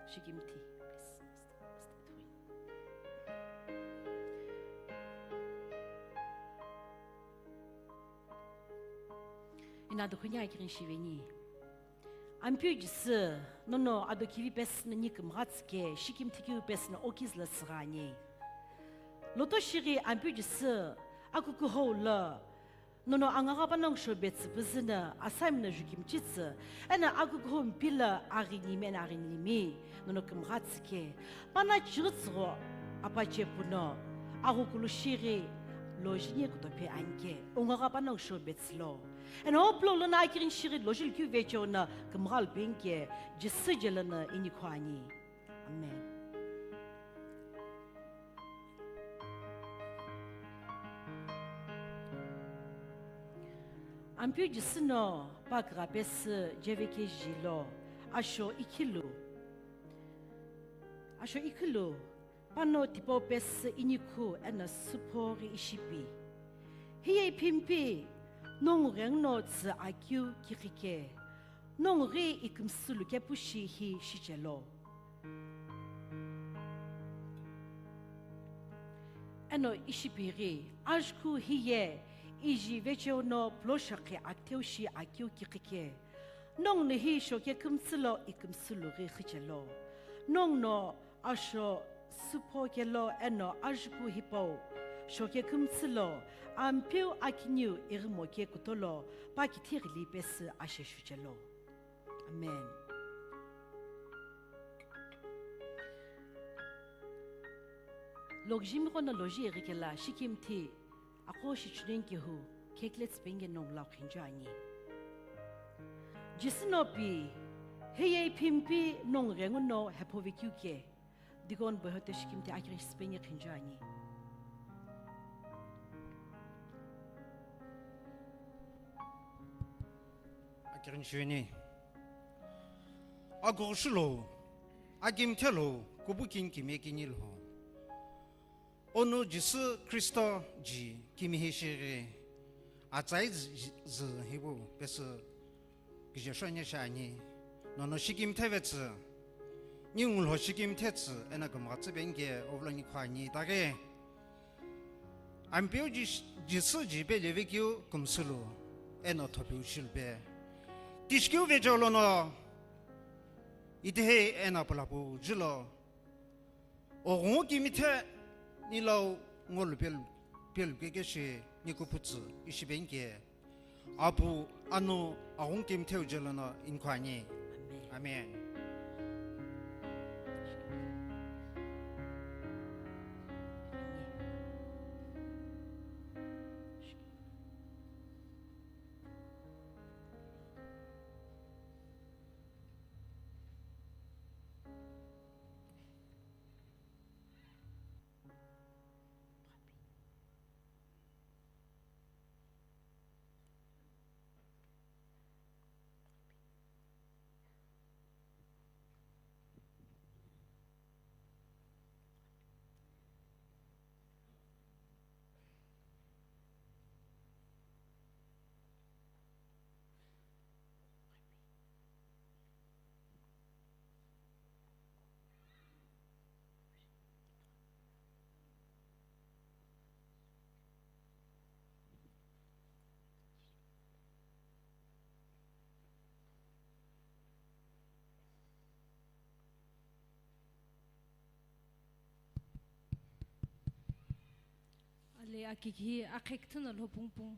Shikimthi, please. Ina dukunya kirin shiveni. Ampeu Jisü, nono ado kivi pesü no ni kümgha tsüke, shikimthi kiu pesü no okizü lo sügha ani. Loto shighi Ampeu Jisü, akukuhou lo, nono angagha panongu shobetsü püzü no, assignment no jukimchitsü, eno akukuhou mpi lo aghinimi eno aghinimi, nono kümgha tsüke, pano chighi tsügho apache puno, aghukulu shighi, lo jini kutope anike, ungagha panongu shobetsü lo. Eno o pulou lono akighini shighi lojilu keu vecheo no kümgha lupeni ke Jisü je lono inikhu ani. Amen. Ampeu Jisü no pa kugha pesü jeveke jilo, asho ikhilu. Asho ikhilu. Pano tipau pesü inikhu eno süpho ghi ishi pi. Hiye iphimpi, nongu ghenguno tsü akeu kiqi ke, nongu ghi ikümsülu kepu shi hi shichelo. Eno ishi pi ghi, ajukhu hiye iji vecheo no puloshoqhi aktheu shi akeu kiqi ke, nongu no hi shoke kümtsü lo ikümsülu ghi khichelo. Nongu no asho süpho kelo eno ajukhu hipau Shoke kümtsü lo, Ampeu akiniu ighimoke kutolo, pa kithi ghili pesü ashe shuchelo. Amen. Lokjimi qo no loji ighikela shikimthi aqo shichunenkehu khekle tsipenge nongu lau khinjo ani. Jisü no pi, heye phimpi nongu ghenguno hephovekiu ke. Deacon bohote shikimthi akighi sipenge khinjo ani. Akighi shiuni. Aguxu lo, akimthe lo, kubu kin kimie kini lo. Ono Jisü Khristo ji kimihi shighi, atsai zi-, zi-, hibu pesü kije shonye shani, nono shikimthe vetsü, ningu lo shikimthe tsü, ena kumgha tsü benge, ovlo ni khwani, dage. Ampeu Jis-, Jisü ji pe levekeu kumsü lo, ena thopiu shilpe. Tishkeu vejolo no, itehe ena pulapu jilo, Oghungu kimithe nilau ngolu pelu, pelu keke shi nikuputsü ishi bengke. Apu anu aghungu kimithe ujelono inkhwani. Amen. Amen. Ale akighi akhekthuna lo pungpung.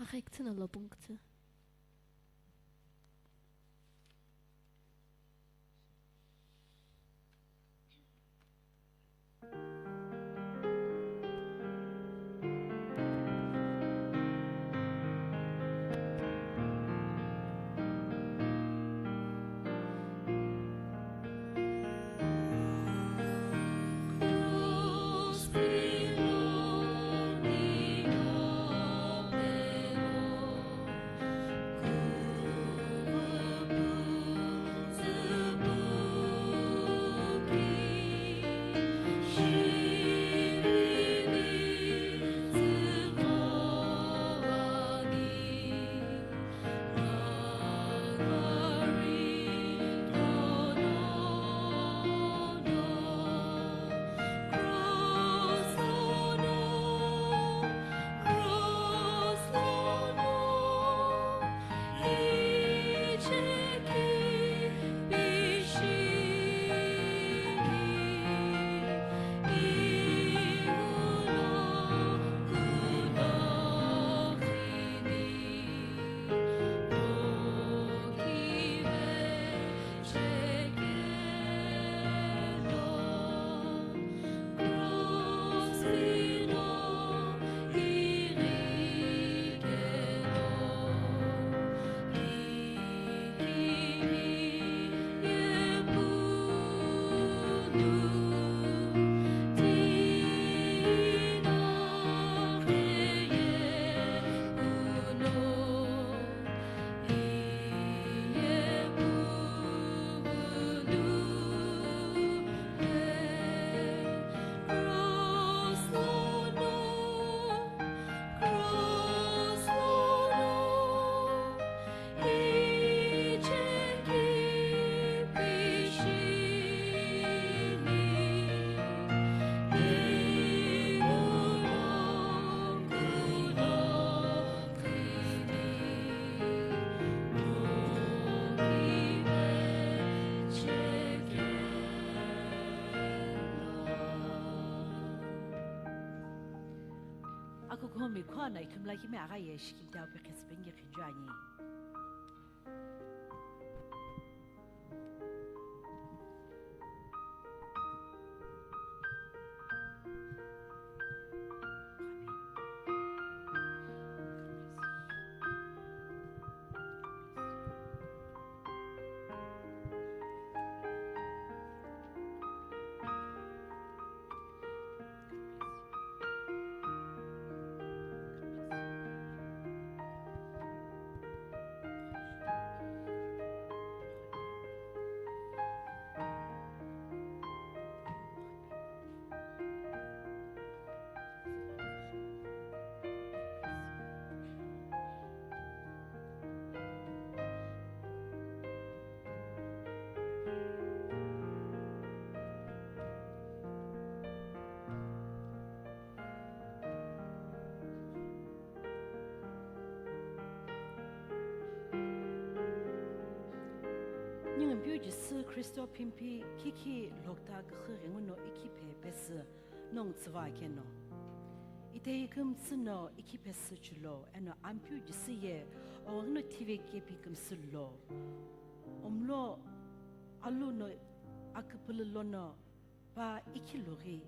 Aghekütsü no lopungkütsü. Akukhomi khuano ithulu lakhi me aghaye shikimthi api khesipingi khijuani. Ningu Ampeu Jisü Khristo phimpi khikhi lokta küxü ghenguno ikhiphe pesü nongu tsüva keno. Itehi kümtsü no ikhiphe sü chulo, eno Ampeu Jisü ye oghenguno thive kepi kümsü lo. Omlo alu no aküpülü lono pa ikhiloghi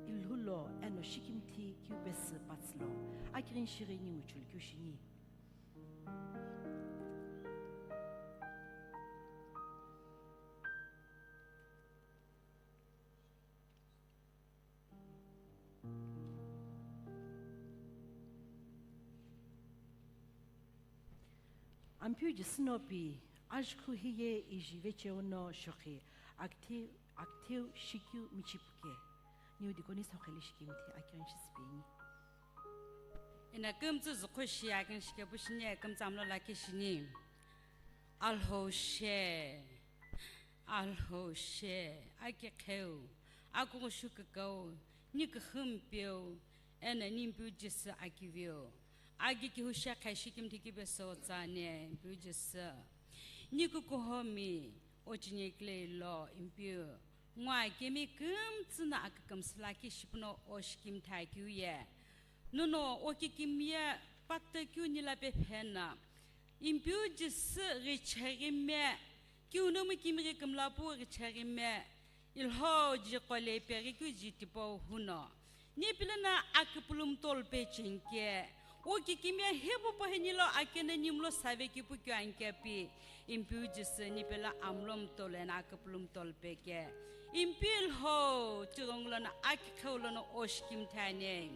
ilhulo eno shikimthi kiu pesü patsülo. Akighini shighi ningu chulu kiu shini. Ampeu Jisü no pi, ajukhu hiye iji vecheo no shokhi, akthi-, aktheu shikeu michipuke. Niu dikoni sokheli shikimthi akighini shisipeni. Eno kümtsü zukhu shi akighini shikepu shini, kümtsü amlo lakhi shini. Alhou she, Alhou she, aki kheu, akughu shu kükau, ni küxü Ampeu, eno ni Ampeu Jisü akiveu. Aki kihu she khe shikimthi kipe sü tsüani, Ampeu Jisü. Ni kukuhomi, ochini kile ilo, Ampeu. Ngo akemi kümtsü no akükümsü lakhi shipuno o shikimthi akeu ye. Nono o kikimiye Patokeu nila pephena, Impiu Jisü ghicheghi me, kiunomu kimighi kümlapu ghicheghi me, Ilhou ji qole peghi keu ji tipau huno. Ni pilena aküpülü mütolu pechengke. O kikimiye hipu pahinilo akene nimlo save kipu keu ankepi. Impiu Jisü ni pela amlo mütolu ena aküpülü mütolu peke. Impiu Ilhou tighengulono akikheulono oshikimthane.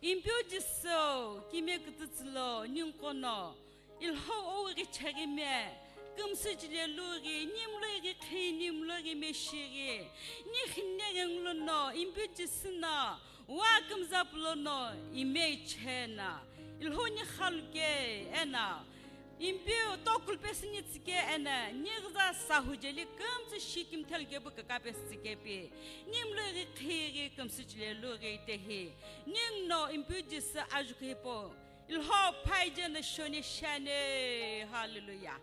Impiu Jisü kimiye kütütsülo ninguqono. Ilhou owu ghicheghi me, kümsü chile lughi, nimloi ghi khi, nimloi ghi meshighi, ni khinne ghengulono, Impiu Jisü no, wa kümza pulono, imei chena, Ilhou ni khaluke, ena, Impiu tokulu pesü ni tsike, ena, ni ghiza sahu jeli kümtsü shi kimthelu kepu kaka pesü tsikepi, nimloi ghi khi ghi, kümsü chile lughi tehi, ninguno, Impiu Jisü ajukhu hipau, Ilhou phaije na shoni shane. Hallelujah.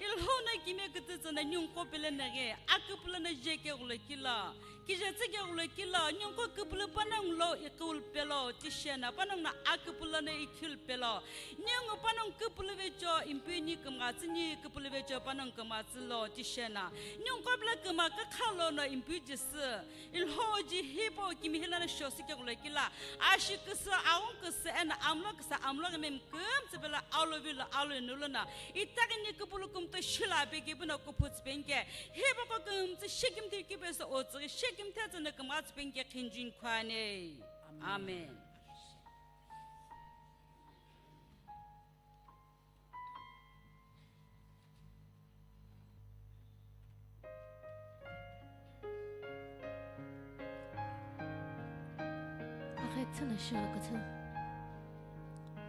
Ilhou na kimiye kütütsü na ninguqo pele na ghi, aküpülü na jeke ghulo kilo, kije tsike ghulo kilo, ninguqo küpülü panongu lo iqul pelo, tishena panongu na aküpülü na ikhil pelo, ningu panongu küpülü vecho, Impiu ni kümghatsü ni küpülü vecho, panongu kümghatsü lo, tishena, ninguqo pele küma kakha lono Impiu Jisü, Ilhou ji hipau kimihi lono shosü keghulo kilo, ashi küsü, aghungu küsü, ena amlo küsü, amlo ghi mem kümtsü pelo alu vilo alu inulono, itaghi ni küpülü kümtsü shila pe kipuno küpütsü penke, hipaqo kümtsü shikimthi kipesü otsüghi shikimthetsü no kümghatsü penke khinjin khuane. Amen. Amen. Axetsüna shigha küthü.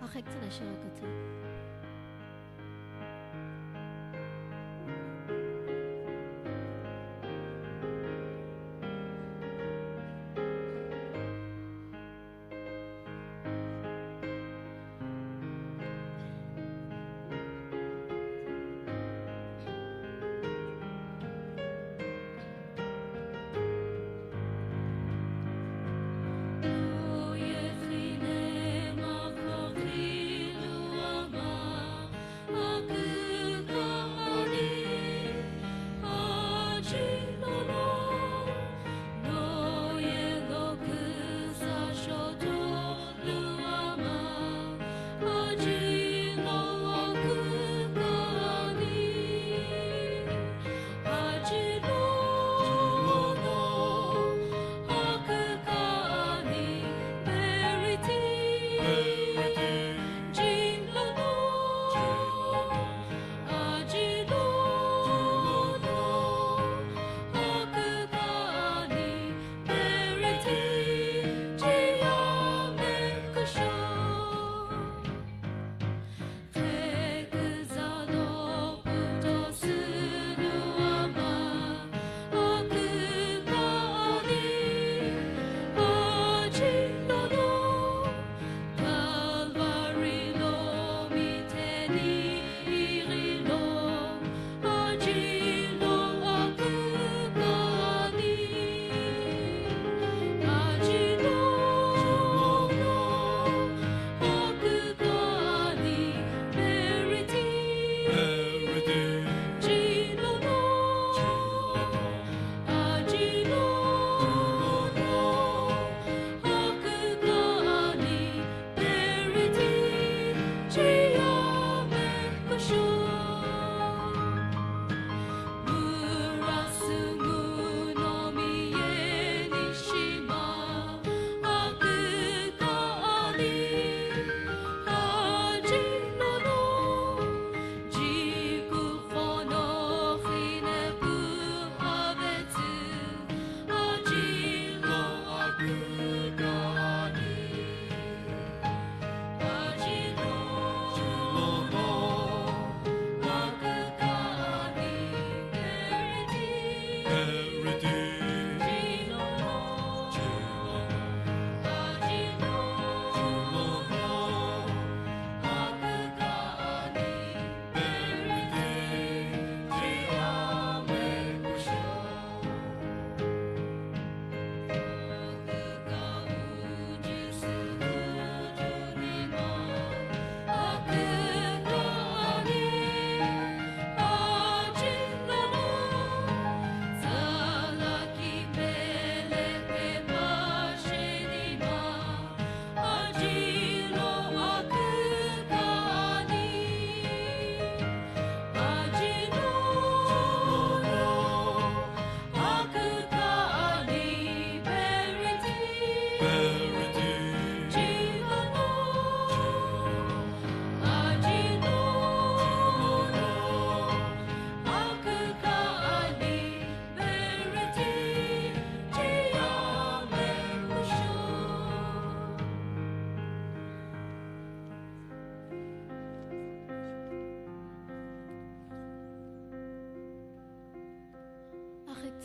Axetsüna shigha küthü.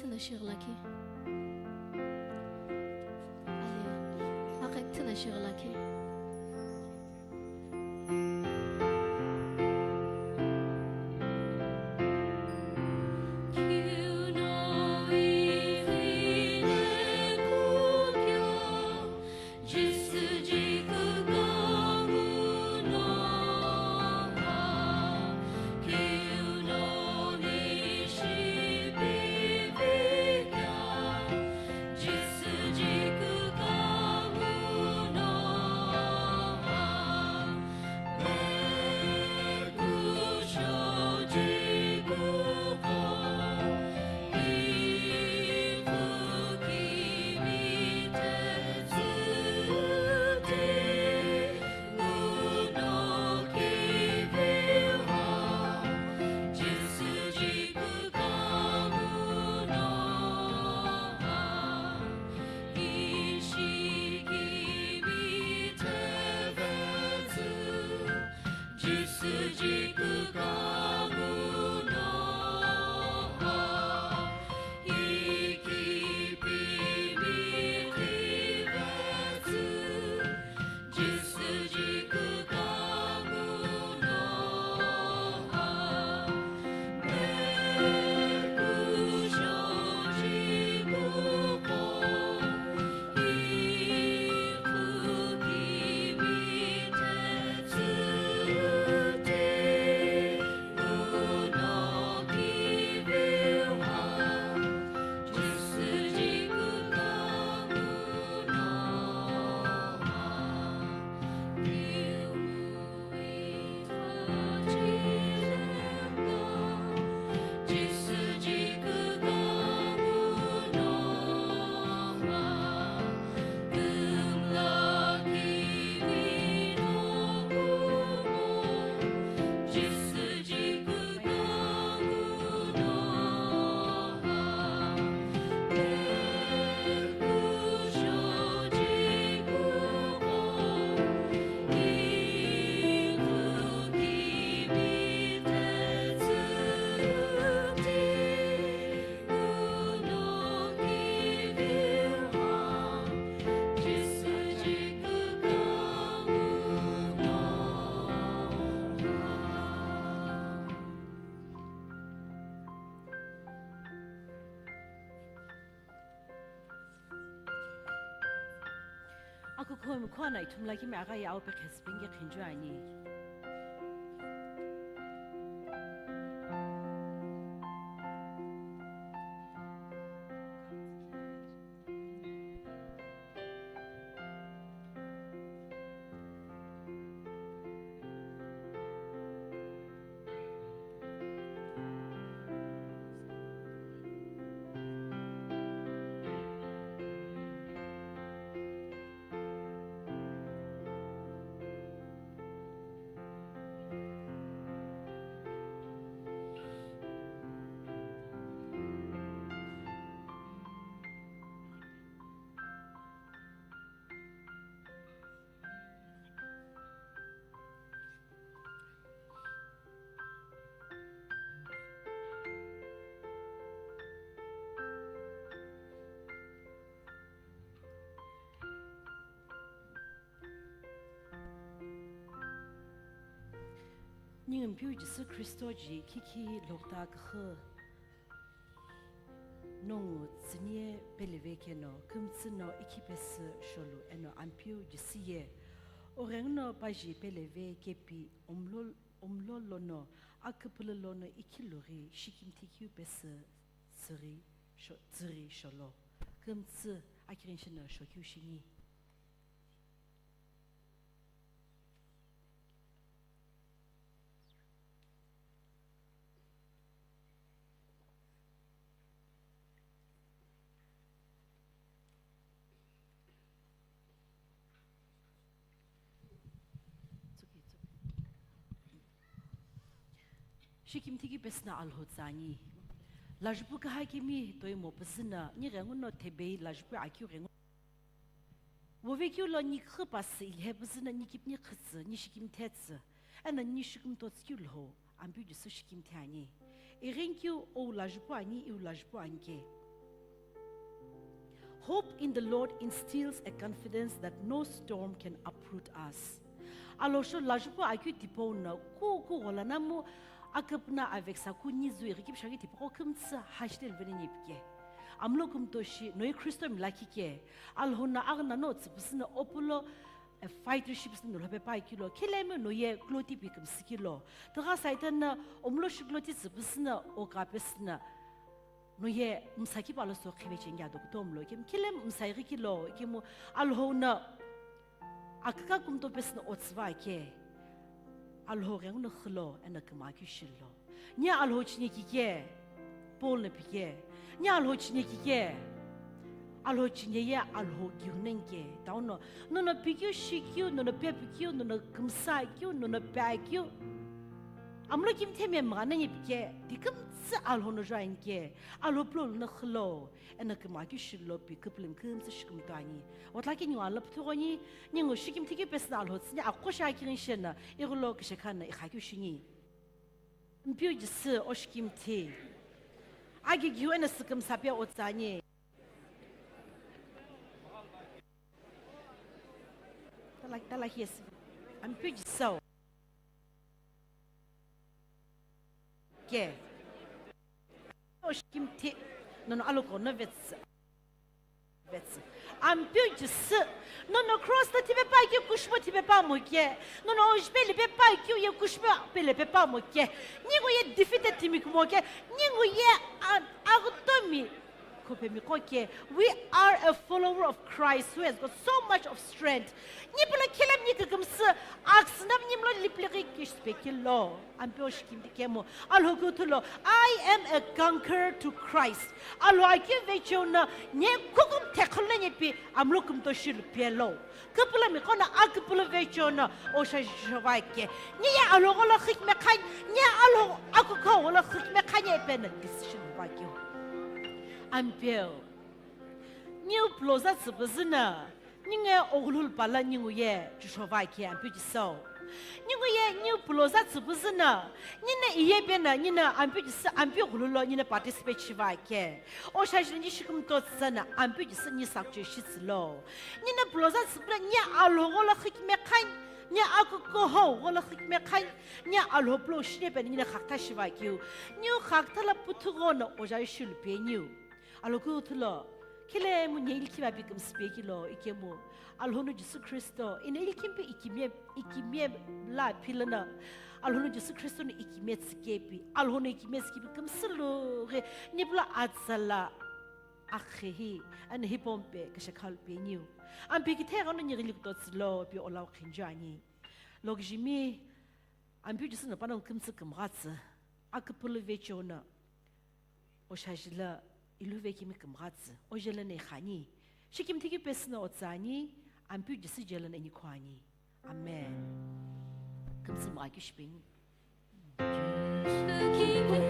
Tina shighlaki. Ale, aqek tina shighlaki. Akukhomi khona ithumlakimi aghaye awu pekhesipinge khinju ani. Ningu Ampeu Jisü Khristo ji khikhi lokta küxü nongu tsünie peleve keno kümtsü no ikhi pesü sholu eno Ampeu Jisü ye oghenguno paji peleve kepi omlo, omlo lono aküpülü lono ikhi lughi shikimthi keu pesü tsüghi sho-, tsüghi sholo kümtsü akirinshi no shokeu shini. Shikimthi keu pesü no Alhou tsü ani. Lajupu küha kemi toi mo püzü no, ni ghenguno thebei lajupu akeu ghengu. Vovekeu lo ni küxü pasü ilhe püzü no ni kipni khütsü, ni shikimthe tsü, eno ni shikimtho tsü keu Alhou, Ampeu Jisü shikimthe ani. Ighinikeu ou lajupu ani, iu lajupu ani ke. Hope in the Lord instills a confidence that no storm can uproot us. Alhou shou lajupu akeu tipau no ku ku ghola namu aküpüna aveksa ku nizu ighi kipsha keu tipaqo kümtsü hashtel vene nipike. Amlo kümtoshi noi Kristo milakhi ke. Alhou no aghüna no tsüpüsü no opulo, a fighter ship sü no lhope pa kilo. Khilemu no ye kloti pi kümsü kilo. Tügha Saitan no omlo shi kloti tsüpüsü no oka pesü no. No ye msa kipalo so khive chengi ado kutomlo. Kim khilemu msa ighi kilo. Kimu Alhou no aküka kümto pesü no otsüva ke. Alhou ghengu no khilo eno küma keu shilo. Nye Alhou chinye kike, Paul no pike. Nye Alhou chinye kike, Alhou chinye ye Alhou giu nengke. Tau no, nono pikeu, shikeu, nono pepikeu, nono kümsakeu, nono pakeu. Amlo kimthe me mgha nanye pike, di kümtsü Alhou no join ke, Alhou plo no khilo, eno küma keu shilo pi küpülüm kümtsü shikümto ani. Otla ke ningu Alhou püthügho ni, ningu shikimthi keu pesü no Alhou tsüni akosha kirin shena, ighulo kishekha no ikha keu shini. Ampeu Jisü oshikimthi. Agi giu eno sükümsape otsani. Tala, tala hies. Ampeu Jisü. Ke. Oshikimthi. Nono aloko no vetsü. Vetsü. Ampeu Jisü, nono cross lo thipe pa keu kushimo thipe pa mo ke. Nono ojipe lipe pa keu ye kushimo pele pe pa mo ke. Ningu ye defeated thimi kumo ke. Ningu ye a-, aghütomi khopemi ko ke. We are a follower of Christ who has got so much of strength. Nipula khilemu ni kükümsü, aksüna nimlo liplighi kishpe kilo. Ampeu oshikimthi kemu, Alhou kuthulo, "I am a conqueror to Christ." Alhou akeu vecheo no, nye khukum thekhallo nye pi, amlo kümto shilu pelo. Küpülami kono aküpülü vecheo no, osha jova ke. Nye ye Alhou gholo khikme khan, nye Alhou akukho gholo khikme khan ye pe no decision va keu. Ampeu. Niu puloza tsüpüzü no, Ningu ye oghulhu pala ningu ye chushova ke Ampeu Jisü. Ningu ye niu puloza tsüpüzü no, nino iye pe no, nino Ampeu Jisü, Ampeu ghulu lo nino participate shiva ke. Osha jini shikümto tsütsü no, Ampeu Jisü ni sakche shitsü lo. Nino puloza tsüpüzü no, ni Alhou gholo khikme khan, ni akukuhou gholo khikme khan, ni Alhou pulo shine pe no nino khakta shiva keu. Niu khakta la puthu ghono oja shilu pe niu. Alhou kuthulo, khilemu nye ilikhi va pi kümsü pe kilo ikemu, Alhou no Jisü Kristo, ino ilikhimipi ikimiye, ikimiye la pi lono, Alhou no Jisü Kristo no ikimiye tsükepi, Alhou no ikimiye tsükepi kümsü lughi, nipula atsala akhe hi, eno hipau mpe kishekhalu pe niu. Ampe kithegha no nighi likutotsü lo pi olau khinju ani. Lokijimi, Ampeu Jisü no panongu kümtsü kümghatsü, aküpülü vecheo no, Osha jila iluve kimi kümghatsü, ojela no ikhani. Shikimthi keu pesü no otsüani, Ampeu Jisü jela no inikhoani. Amen. Kümtsü mgha keu shipeni.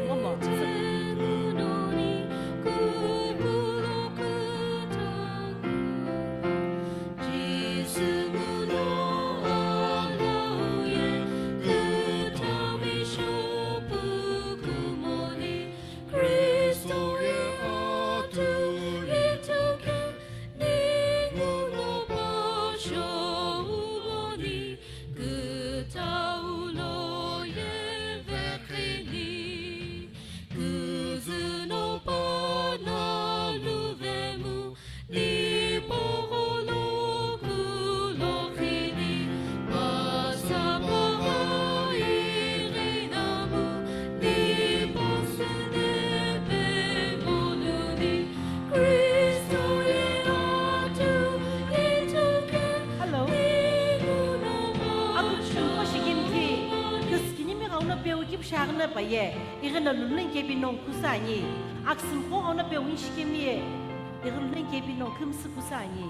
Momo. Hello. Aküpüsü shikimthi, küsükinimi ghenguno peu kipshi aghüna paye, ighino lululeni kepi nongu khusa ani. Aküsümi ghenguno peu inshikimiye, ighino lululeni kepi nongu kümsü khusa ani.